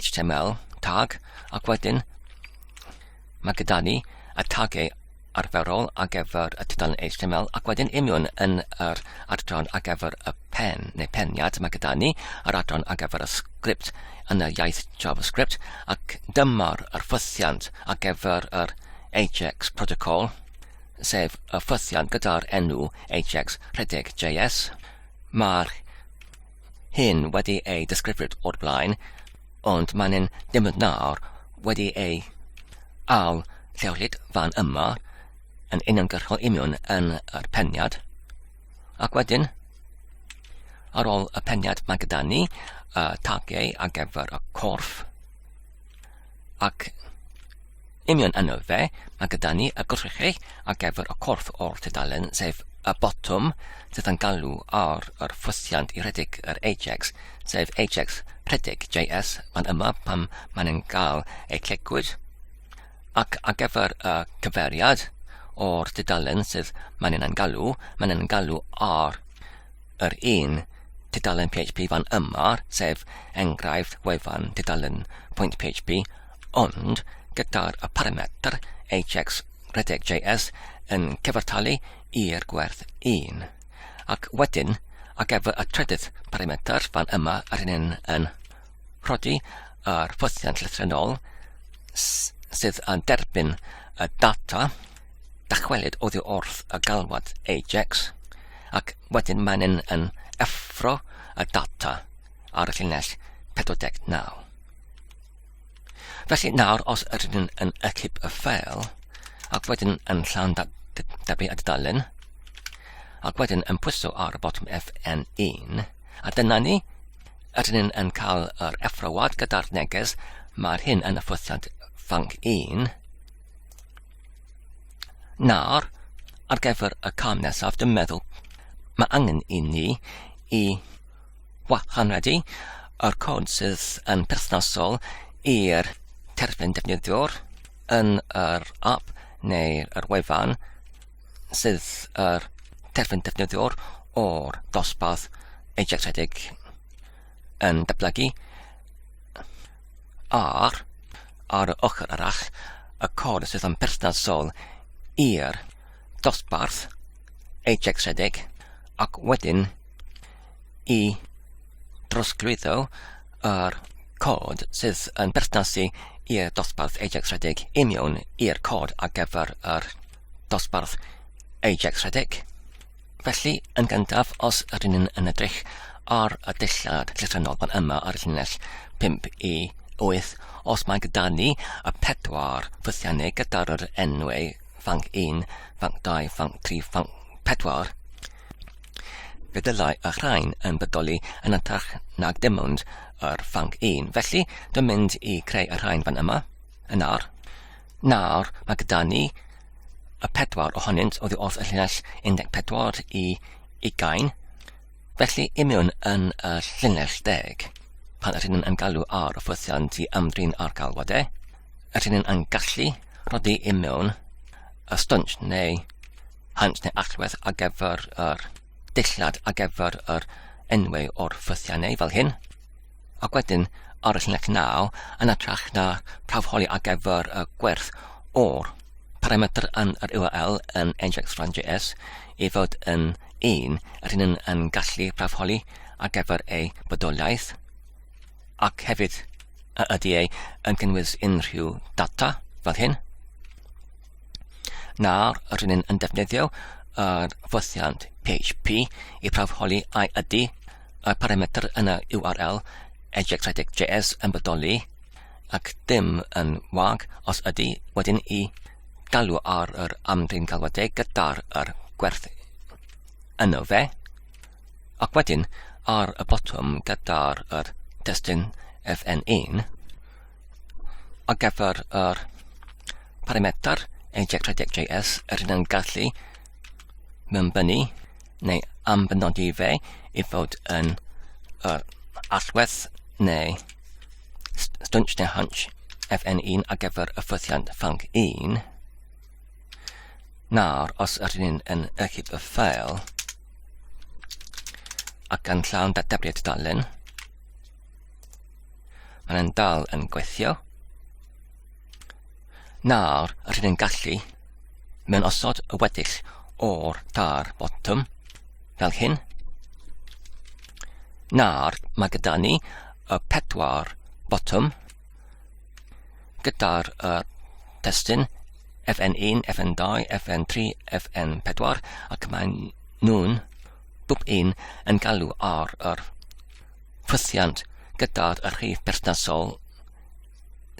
HTML tag ac wedyn Mae gyda ni y tagiau arferol ar gyfer y tudalen HTML ac wedyn union yn yr adran ar gyfer y pen neu peniad mae gyda ni yr adran ar gyfer y sgript yn y iaith JavaScript ac dyma'r yr ffythiant ar gyfer yr Ajax protocol sef y ffythiant gyda'r enw Ajax rhedeg JS. Mae'r hyn wedi ei disgrifiad o'r blaen ond mae'n un dim ond nawr wedi ei ail lleolid fan yma yn uniongyrchol union yn yr peniad. Ac wedyn, ar ôl y peniad mae gyda ni y tagiau ar gyfer y corff. Ac union yno fe, mae gyda ni y gwrthrychau ar gyfer y corff o'r tudalen, sef y botwm sydd yn galw ar yr ffwythiant i redeg yr Ajax, sef Ajax rhedeg JS fan yma pan mae'n yn cael ei clicwyd, ac ar gyfer y cyfeiriad o'r tudalen sydd mae'n yn galw, mae'n yn galw ar yr un tudalen PHP fan yma, sef enghraifft wefan tudalen .php, ond gyda'r parametr hx rhedeg JS yn cyfartalu i'r gwerth 1. Ac wedyn, ar gyfer y trydydd parametr fan yma, rydyn ni'n yn rhodi yr ffwythiant llythrennol sydd yn derbyn y data dychwelyd oddi wrth y galwad Ajax, ac wedyn mae'n yn, yn effro y data ar y llinell 49. Felly nawr, os ydyn ni'n yn ychyb y ffeil, ac wedyn yn llawn datblygu y dudalen, ac wedyn yn pwyso ar y botwm FN1, a dyna ni, ydyn ni'n yn cael yr effroad gyda'r neges, mae'r hyn yn y ffwythiant ffanc 1. Nawr, ar gyfer y cam nesaf, dwi'n meddwl mae angen i ni i wahanredu yr cod sydd yn perthnasol i'r terfyn defnyddiwr yn yr app neu'r wefan sydd yr terfyn defnyddiwr o'r dosbarth ejectedig yn datblygu ar ar y ochr arall y cod sydd yn perthnasol i'r dosbarth ejectedig ac wedyn i drosglwyddo yr cod sydd yn berthnasu i'r dosbarth Ajax rhedeg i mewn i'r cod ar gyfer yr dosbarth Ajax rhedeg. Felly, yn gyntaf, os ydyn ni'n yn edrych ar y dillad llythrennol fan yma ar y llinell 5 i 8, os mae gyda ni y pedwar ffythiannau gyda'r enwau fanc 1, fanc 2, fanc 3, fanc 4, Fe ddylai y rhain yn bodoli yn hytrach nag dim ond yr ffanc un. Felly, dwi'n mynd i creu y rhain fan yma, yn ar. Nawr, mae gyda ni y pedwar ohonynt oddi wrth y llinell 14 i 20. Felly, i mewn yn y llinell deg, pan ydyn ni'n yn galw ar y ffwythiant i ymdrin â'r galwadau, ydyn ni'n yn gallu rhoddi i mewn y stwnsh neu Hynt neu allwedd ar gyfer yr dillad ar gyfer yr enwau o'r ffythiannau fel hyn. Ac wedyn ar y llinell 9 yn hytrach na prawfholi ar gyfer y gwerth o'r parametr yn yr URL yn nginx.js i fod yn un yr hyn yn, yn gallu prawfholi ar gyfer ei bodoliaeth ac hefyd y ydy ei yn cynnwys unrhyw data fel hyn. Nawr, rydyn ni'n yn defnyddio yr ffwythiant PHP i prawfholi ai ydy y parametr yn y URL eject.js yn bodoli ac dim yn wag os ydy wedyn i galw ar yr amdrin galwadau gyda'r yr gwerth yno fe ac wedyn ar y botwm gyda'r yr testun FN1 Ar gyfer yr parametr eject.js, rydyn yn gallu mewnbynnu neu ambenodi fe i fod yn yr allwedd neu stwnsh neu hunch fn1 ar gyfer y ffwythiant ffanc 1. Nawr, os ydyn ni'n yn ychyb y ffeil ac yn llawn datblygiad tudalen, Mae'n dal yn gweithio. Nawr rydyn ni'n gallu mewn osod y weddill o'r tar botwm fel hyn. Nawr mae gyda ni y pedwar botwm gyda'r testun FN1, FN2, FN3, FN4 ac mae nhw'n bob un yn galw ar yr ffythiant gyda'r rhif perthnasol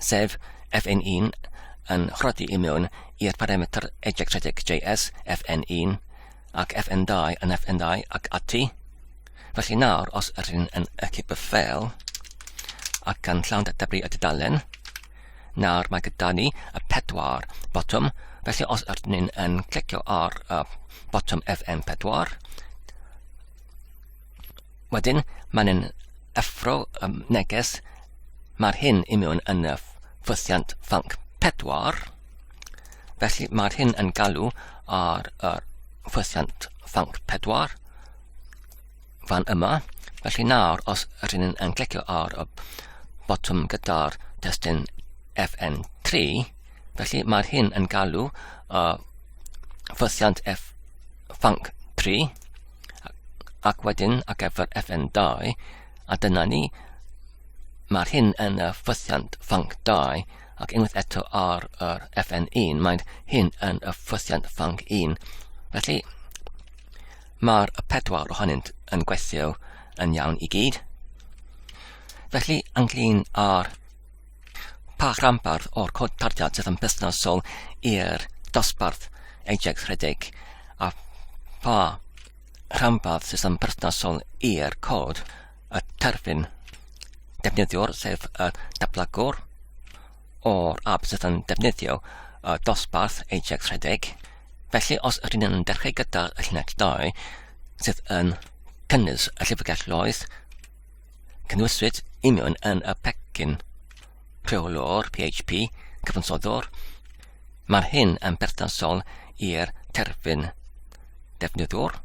sef FN1 yn rhoddi i mewn i'r parametr eject.js FN1 ac FN2 yn FN2 ac ati. Felly nawr, os ydyn yn ychydig y ffeil ac yn llawn datblygu y dudalen, nawr mae gyda ni y pedwar botwm. Felly os ydyn ni'n yn clicio ar y botwm FN4, wedyn mae'n effro y neges mae'r hyn i mewn yn y ffythiant ffanc 4. Felly mae'r hyn yn galw ar y ffythiant ffanc 4 fan yma. Felly nawr, os ydyn ni'n yn clicio ar y botwm gyda'r testun FN3, felly mae'r hyn yn galw y ffythiant F ffanc 3, ac wedyn ar gyfer FN2, a dyna ni, mae'r hyn yn y ffythiant ffanc 2, ac unwaith eto ar yr FN1, mae'n hyn yn y ffythiant ffanc 1. Felly, mae'r pedwar ohonynt yn gweithio yn iawn i gyd. Felly, ynglyn â'r pa rhanbarth o'r cod tarddiad sydd yn berthnasol i'r dosbarth Ajax rhedeg a pha rhanbarth sydd yn berthnasol i'r cod y terfyn defnyddiwr, sef y datblygwr o'r app sydd yn defnyddio y dosbarth Ajax rhedeg. Felly, os ydyn ni'n dechrau gyda y llinell 2 sydd yn cynnwys y llyfrgelloedd, cynhwyswyd union yn y pecyn rheolwr PHP cyfansoddwr, mae'r hyn yn berthnasol i'r terfyn defnyddwr.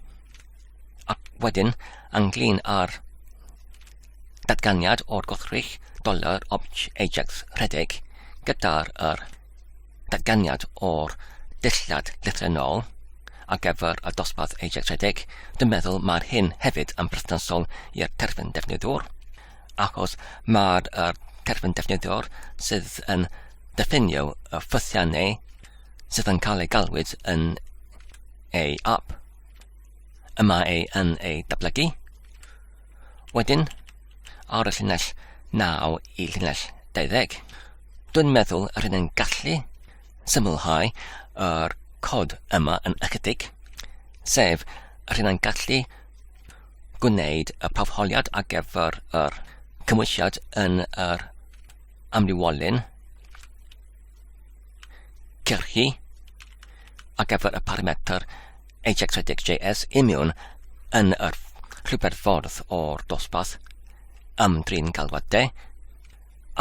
Ac wedyn, ynglyn â'r datganiad o'r gwrthrych dollar obj Ajax rhedeg gyda'r yr datganiad o'r dillad lythrennol ar gyfer y dosbarth Ajax rhedeg, dwi'n meddwl mae'r hyn hefyd yn berthnasol i'r terfyn defnyddiwr, achos mae'r yr terfyn defnyddiwr sydd yn diffinio y ffythiannau sydd yn cael ei galwyd yn ei app y mae ei yn ei datblygu. Wedyn, ar y llinell 9 i llinell 20, dwi'n meddwl yr hyn yn gallu symlhau yr cod yma yn ychydig, sef yr hyn yn gallu gwneud y prawfholiad ar gyfer yr cymwysiad yn yr amrywolyn cyrchu ar gyfer y parametr HX60JS imiwn yn yr rhywbeth ffordd o'r dosbarth ymdrin galwadau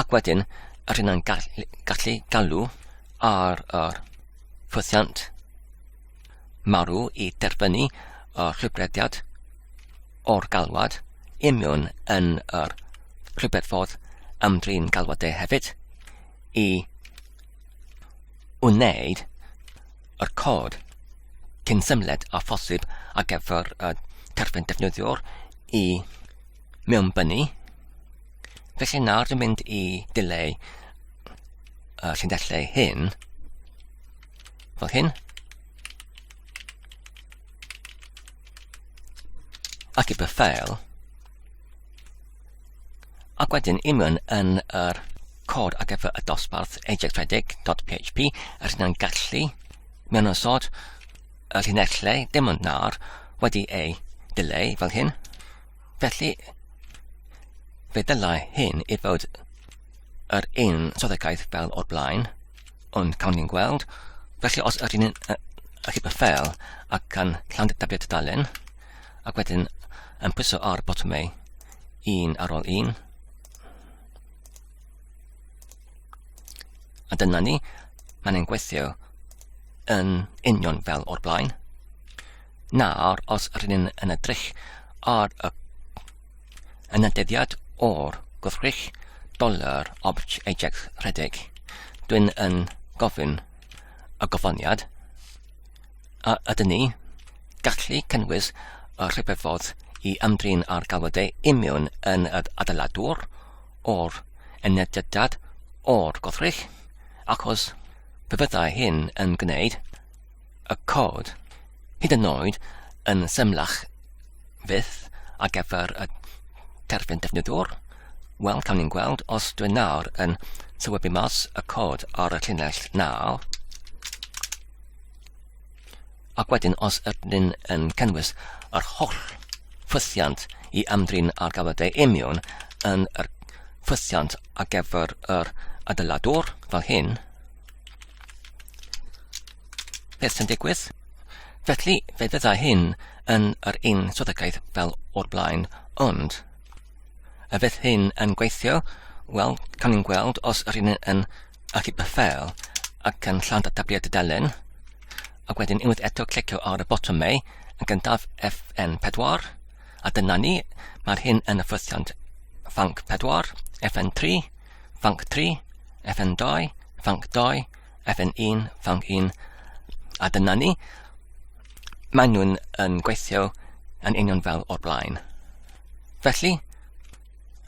ac wedyn yr hynna'n gallu, gallu galw ar yr ffythiant marw i derfynu y rhywbrediad o'r galwad imiwn yn yr rhywbeth ffordd ymdrin galwadau hefyd i wneud yr cod cyn symled â phosib ar gyfer y terfyn defnyddiwr i mewnbynnu. Felly nawr dwi'n mynd i dileu y llinellau hyn fel hyn. Ac i ffeil. Ac wedyn i mewn yn yr cod ar gyfer y dosbarth ajaxredig.php yr hynna'n gallu mewn osod y llinellau dim ond nawr wedi ei dileu fel hyn. Felly, fe ddylai hyn i fod yr un swyddogaeth fel o'r blaen, ond cawn ni'n gweld. Felly os ydyn ni'n achub y ffeil ac yn llawn dyblu tudalen, ac wedyn yn pwyso ar botymau un ar ôl un, a dyna ni, mae'n ein gweithio yn union fel o'r blaen. Nawr, os rydyn ni'n yn edrych ar y yn y dyddiad o'r gwrthrych dollar obj Ajax rhedeg, dwi'n yn gofyn y gofyniad, a ydyn ni gallu cynnwys y rhyfeddod i ymdrin â'r galwadau imiwn yn yr adeiladwr o'r enediad o'r goddrych, achos fe fyddai hyn yn gwneud y cod hyd yn oed yn symlach fyth ar gyfer y terfyn defnyddwr. Wel, cawn ni'n gweld os dwi'n nawr yn sylwebu mas y cod ar y llinell nawr. Ac wedyn os ydyn yn cynnwys yr holl ffythiant i ymdrin â'r galwadau imiwn yn yr ffythiant ar gyfer yr adeiladwr fel hyn, beth sy'n digwydd? Felly, fe fyddai hyn yn yr un swyddogaeth fel o'r blaen, ond a fydd hyn yn gweithio? Wel, cawn ni'n gweld os yr un yn achub y ffeil ac yn llawn datblygiad tudalen, ac wedyn unwaith eto clicio ar y botwm Mei, yn gyntaf FN4, a dyna ni, mae'r hyn yn y ffythiant fanc 4, FN3, fanc 3, FN2, fanc 2, FN1, fanc 1, a dyna ni, maen nhw'n yn gweithio yn union fel o'r blaen. Felly,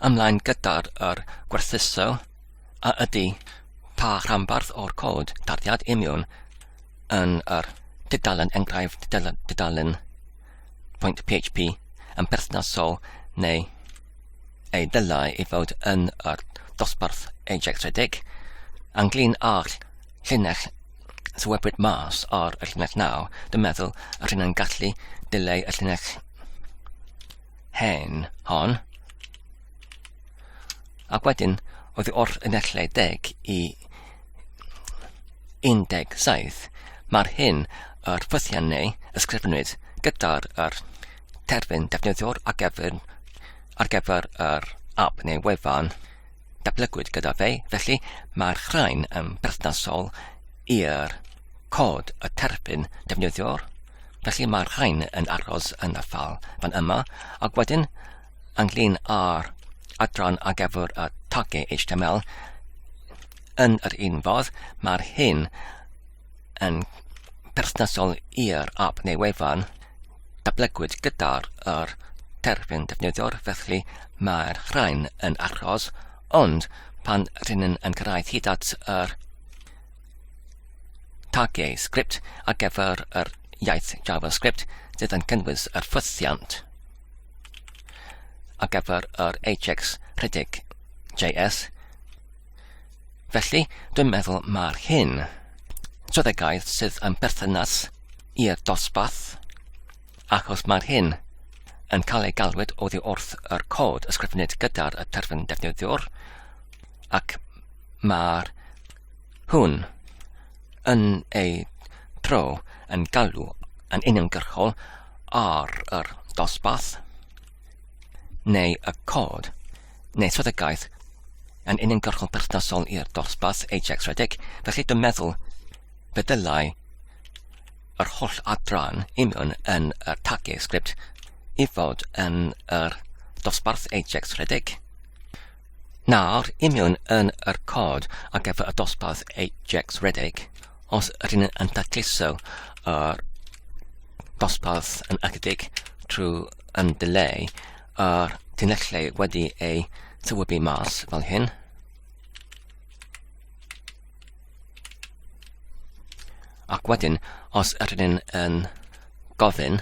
ymlaen gyda'r yr gwerthuso a ydy pa rhanbarth o'r cod tarddiad imiwn yn yr tudalen enghraifft tudalen .php yn perthnasol neu ei ddylai ei fod yn yr dosbarth Ajax rhedeg ynglyn â'r llinell sylwebwyd mas ar y llinell naw, dwi'n meddwl yr hyn yn gallu dileu y llinell hen hon. Ac wedyn, oddi wrth y nellau 10 i 17, mae'r hyn yr ffythiannau ysgrifennwyd gyda'r yr terfyn defnyddiwr ar gyfer, ar gyfer yr app neu wefan datblygwyd gyda fe, felly mae'r rhain yn berthnasol i'r cod y terfyn defnyddiwr, felly mae'r rhain yn aros yn y ffal fan yma, ac wedyn ynglyn â'r adran ar gyfer y tagu HTML, yn yr un fodd, mae'r hyn yn perthnasol i'r app neu wefan datblygwyd gyda'r yr terfyn defnyddiwr, felly mae'r rhain yn aros, ond pan rydyn yn, yn cyrraedd hyd at yr tagiau sgript ar gyfer yr iaith JavaScript sydd yn cynnwys yr ffythiant ar gyfer yr Ajax rhedeg JS. Felly, dwi'n meddwl mae'r hyn swyddogaeth sydd yn berthynas i'r dosbarth, achos mae'r hyn yn cael ei galwyd oddi wrth yr cod ysgrifennu gyda'r terfyn defnyddiwr, ac mae'r hwn yn ei tro yn galw yn uniongyrchol ar yr dosbarth neu y cod neu swyddogaeth yn uniongyrchol perthnasol i'r dosbarth Ajax Rhedeg, felly dwi'n meddwl fe dylai yr holl adran union yn y tagu sgript i fod yn yr dosbarth Ajax Rhedeg. Nawr, union yn yr cod ar gyfer y dosbarth Ajax Redig, os ydyn yn tacluso yr dosbarth yn ychydig trwy yn dileu yr tunellau wedi ei tywybu mas fel hyn. Ac wedyn, os ydyn yn gofyn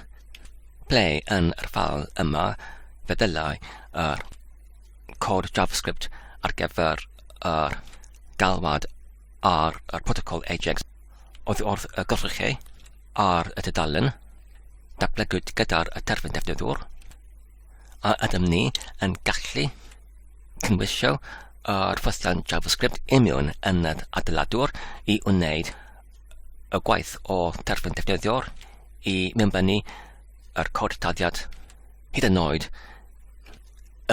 ble yn yr ffal yma, fe ddylai yr cod JavaScript ar gyfer yr galwad ar yr protocol Ajax oddi wrth y goddrychau ar y tudalen datblygwyd gyda'r terfyn defnyddwr a ydym ni yn gallu cymhwysio yr ffythiant JavaScript union yn yr adeiladwr i wneud y gwaith o terfyn defnyddiwr i mewnbynnu yr cod taddiad hyd yn oed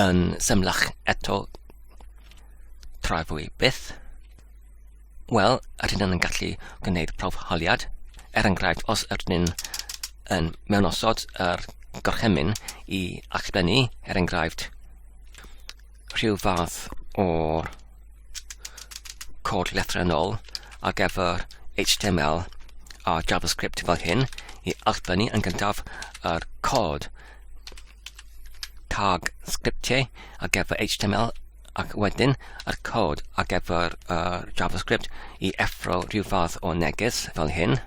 yn symlach eto tra fwy byth. Wel, ydyn nhw'n gallu gwneud prawf holiad. Er enghraifft, os ydyn nhw'n yn mewnosod yr gorchymyn i allblennu, er enghraifft, rhyw fath o'r cod llythrennol ar gyfer HTML a JavaScript fel hyn i allbynnu yn gyntaf yr cod tag sgriptiau ar gyfer HTML ac wedyn yr cod ar gyfer uh, JavaScript i effro rhyw fath o neges fel hyn.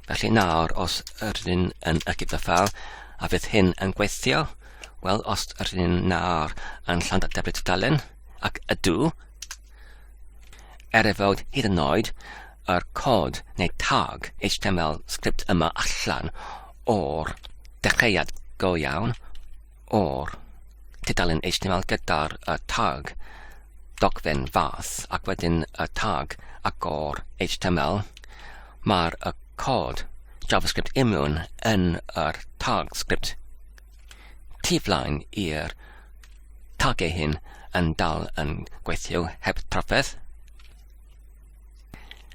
Felly nawr, os ydyn yn ychydig y ffeil, a fydd hyn yn gweithio? Wel, os ydyn nawr yn llandateblu tudalen, ac ydw, er ei fod hyd yn oed yr cod neu tag HTML sgript yma allan o'r dechreuad go iawn o'r tudalen HTML gyda'r y tag dogfen fath ac wedyn y tag agor HTML, mae'r y cod JavaScript imiwn yn yr tag sgript tu flaen i'r tagau hyn yn dal yn gweithio heb trafferth.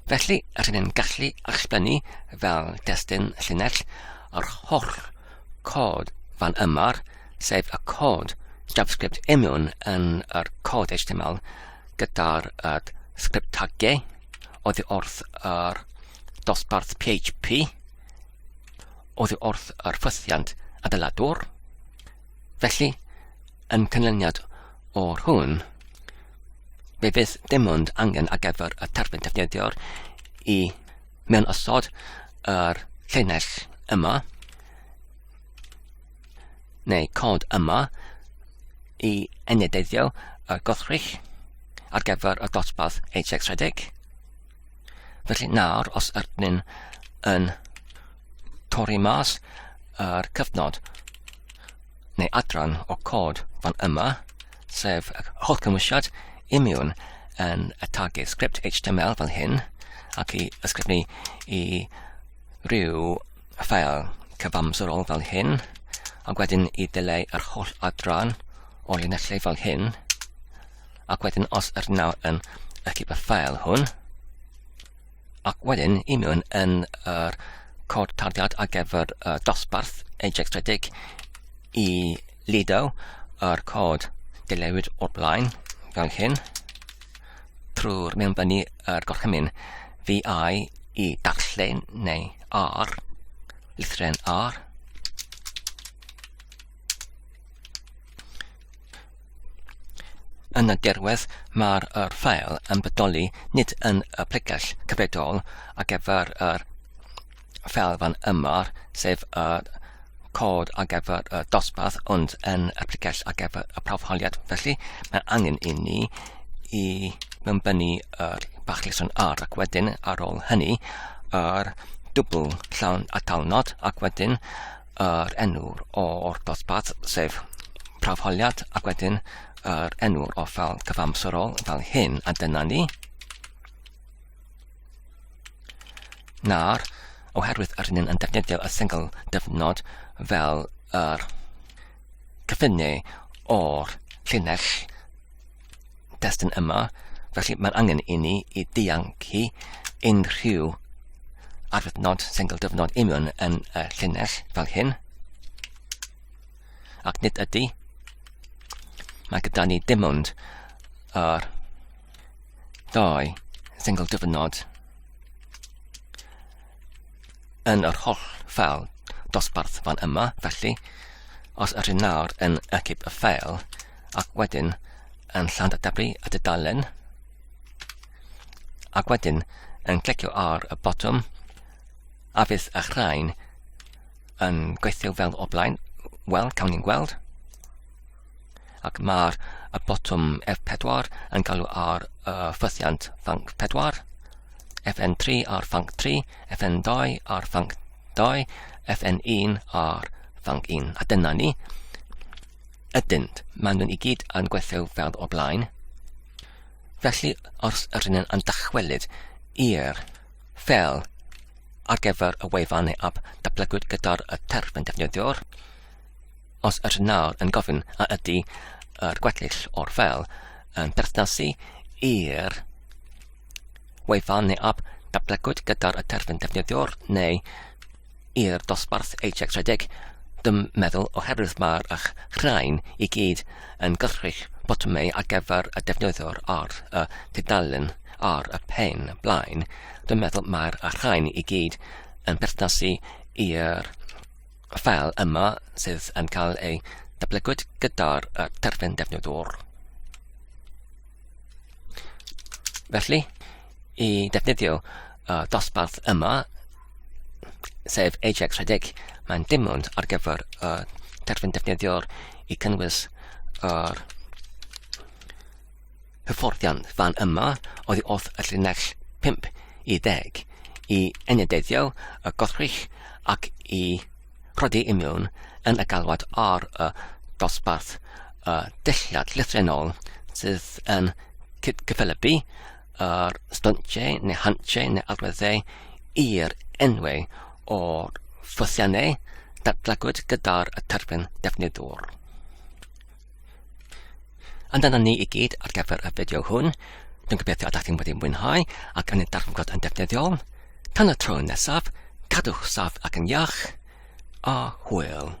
Felly, rydyn ni'n gallu allblennu fel destun llinell yr holl cod fan yma, sef y cod JavaScript imiwn yn yr cod HTML gyda'r uh, sgript tagiau oddi wrth yr dosbarth PHP oddi wrth yr ffythiant adeiladwr. Felly, yn canlyniad o'r hwn, fe fydd dim ond angen ar gyfer y terfyn defnyddiwr i mewn osod yr llinell yma, neu cod yma, i enedeiddio y gothrych ar gyfer y dosbarth HX60. Felly nawr, os ydyn yn torri mas yr cyfnod neu adran o cod fan yma, sef y holl cymwysiad imiwn yn y tagu sgript HTML fel hyn, ac i ysgrifennu i ryw ffael cyfamserol fel hyn, ac wedyn i ddileu yr holl adran o linellau fel hyn, ac wedyn os yr nawr yn ychydig y ffael hwn, ac wedyn i mewn yn yr cod tarddiad ar gyfer y dosbarth Ajax 30 i lido yr cod dilewyd o'r blaen fel hyn trwy'r mewnbynnu yr gorchymyn VI i darllen neu R, lythren R. Yn y dirwedd, mae'r yr ffael yn bodoli nid yn y pregell cyfredol ar gyfer yr ffeil fan yma, sef y cod ar gyfer y dosbarth, ond yn y pregell ar gyfer y prawfholiad. Felly, mae angen i ni i mewnbynnu yr bachlison R ac wedyn ar ôl hynny yr dwbl llawn atalnod ac wedyn yr enw o'r dosbarth, sef prawfholiad, ac wedyn yr enw o ffeil cyfamserol fel hyn, a dyna ni. Nawr, oherwydd yr hyn yn defnyddio y sengl dyfnod fel yr cyffiniau o'r llinell destun yma, felly mae'n angen i ni i diancu unrhyw arwyddnod sengl dyfnod union yn y llinell fel hyn. Ac nid ydy. Mae gyda ni dim ond yr ddau sengl dyfnod yn yr holl ffeil dosbarth fan yma, felly os ydyn nawr yn ychyb y ffeil ac wedyn yn llandatebru y dudalen ac wedyn yn clicio ar y botwm a fydd y rhain yn gweithio fel o blaen, wel, cawn ni'n gweld. Ac mae'r y botwm F4 yn galw ar y ffythiant fanc 4, FN3 ar fanc 3, FN2 ar fanc 2, FN1 ar fanc 1. A dyna ni. Ydynt, maen nhw'n i gyd yn gweithio fel o blaen. Felly, os ydyn nhw'n yn dychwelyd i'r ffel ar gyfer y wefan neu ap datblygwyd gyda'r terfyn defnyddiwr, Os ydych nawr yn gofyn a ydy yr gweddill o'r ffeil yn perthnasu i'r wefan neu ap datblygwyd gyda'r terfyn defnyddiwr neu i'r dosbarth HX60, Dwi'n meddwl oherwydd mae'r rhain i gyd yn gythrych botymau ar gyfer y defnyddiwr ar y tudalen ar y pen blaen, dwi'n meddwl mae'r rhain i gyd yn perthnasu i'r ffeil yma sydd yn cael ei datblygwyd gyda'r terfyn defnyddwr. Felly, i defnyddio y dosbarth yma, sef Ajax rhedeg, mae'n dim ond ar gyfer y terfyn defnyddiwr i cynnwys yr hyfforddiant fan yma oddi wrth y llinell 5 i 10 i enedeiddio y goddrych ac i rhoddi i mewn yn y galwad ar y dosbarth y dillad llythrennol sydd yn cyffelybu yr styntiau neu hantiau neu arwyddau i'r enwau o'r ffythiannau datblygwyd gyda'r terfyn defnyddwr. A dyna ni i gyd ar gyfer y fideo hwn. Dwi'n gobeithio ydych chi'n wedi mwynhau ac yn ei darganfod yn defnyddiol. Tan y tro nesaf, cadwch saff ac yn iach, a hwyl.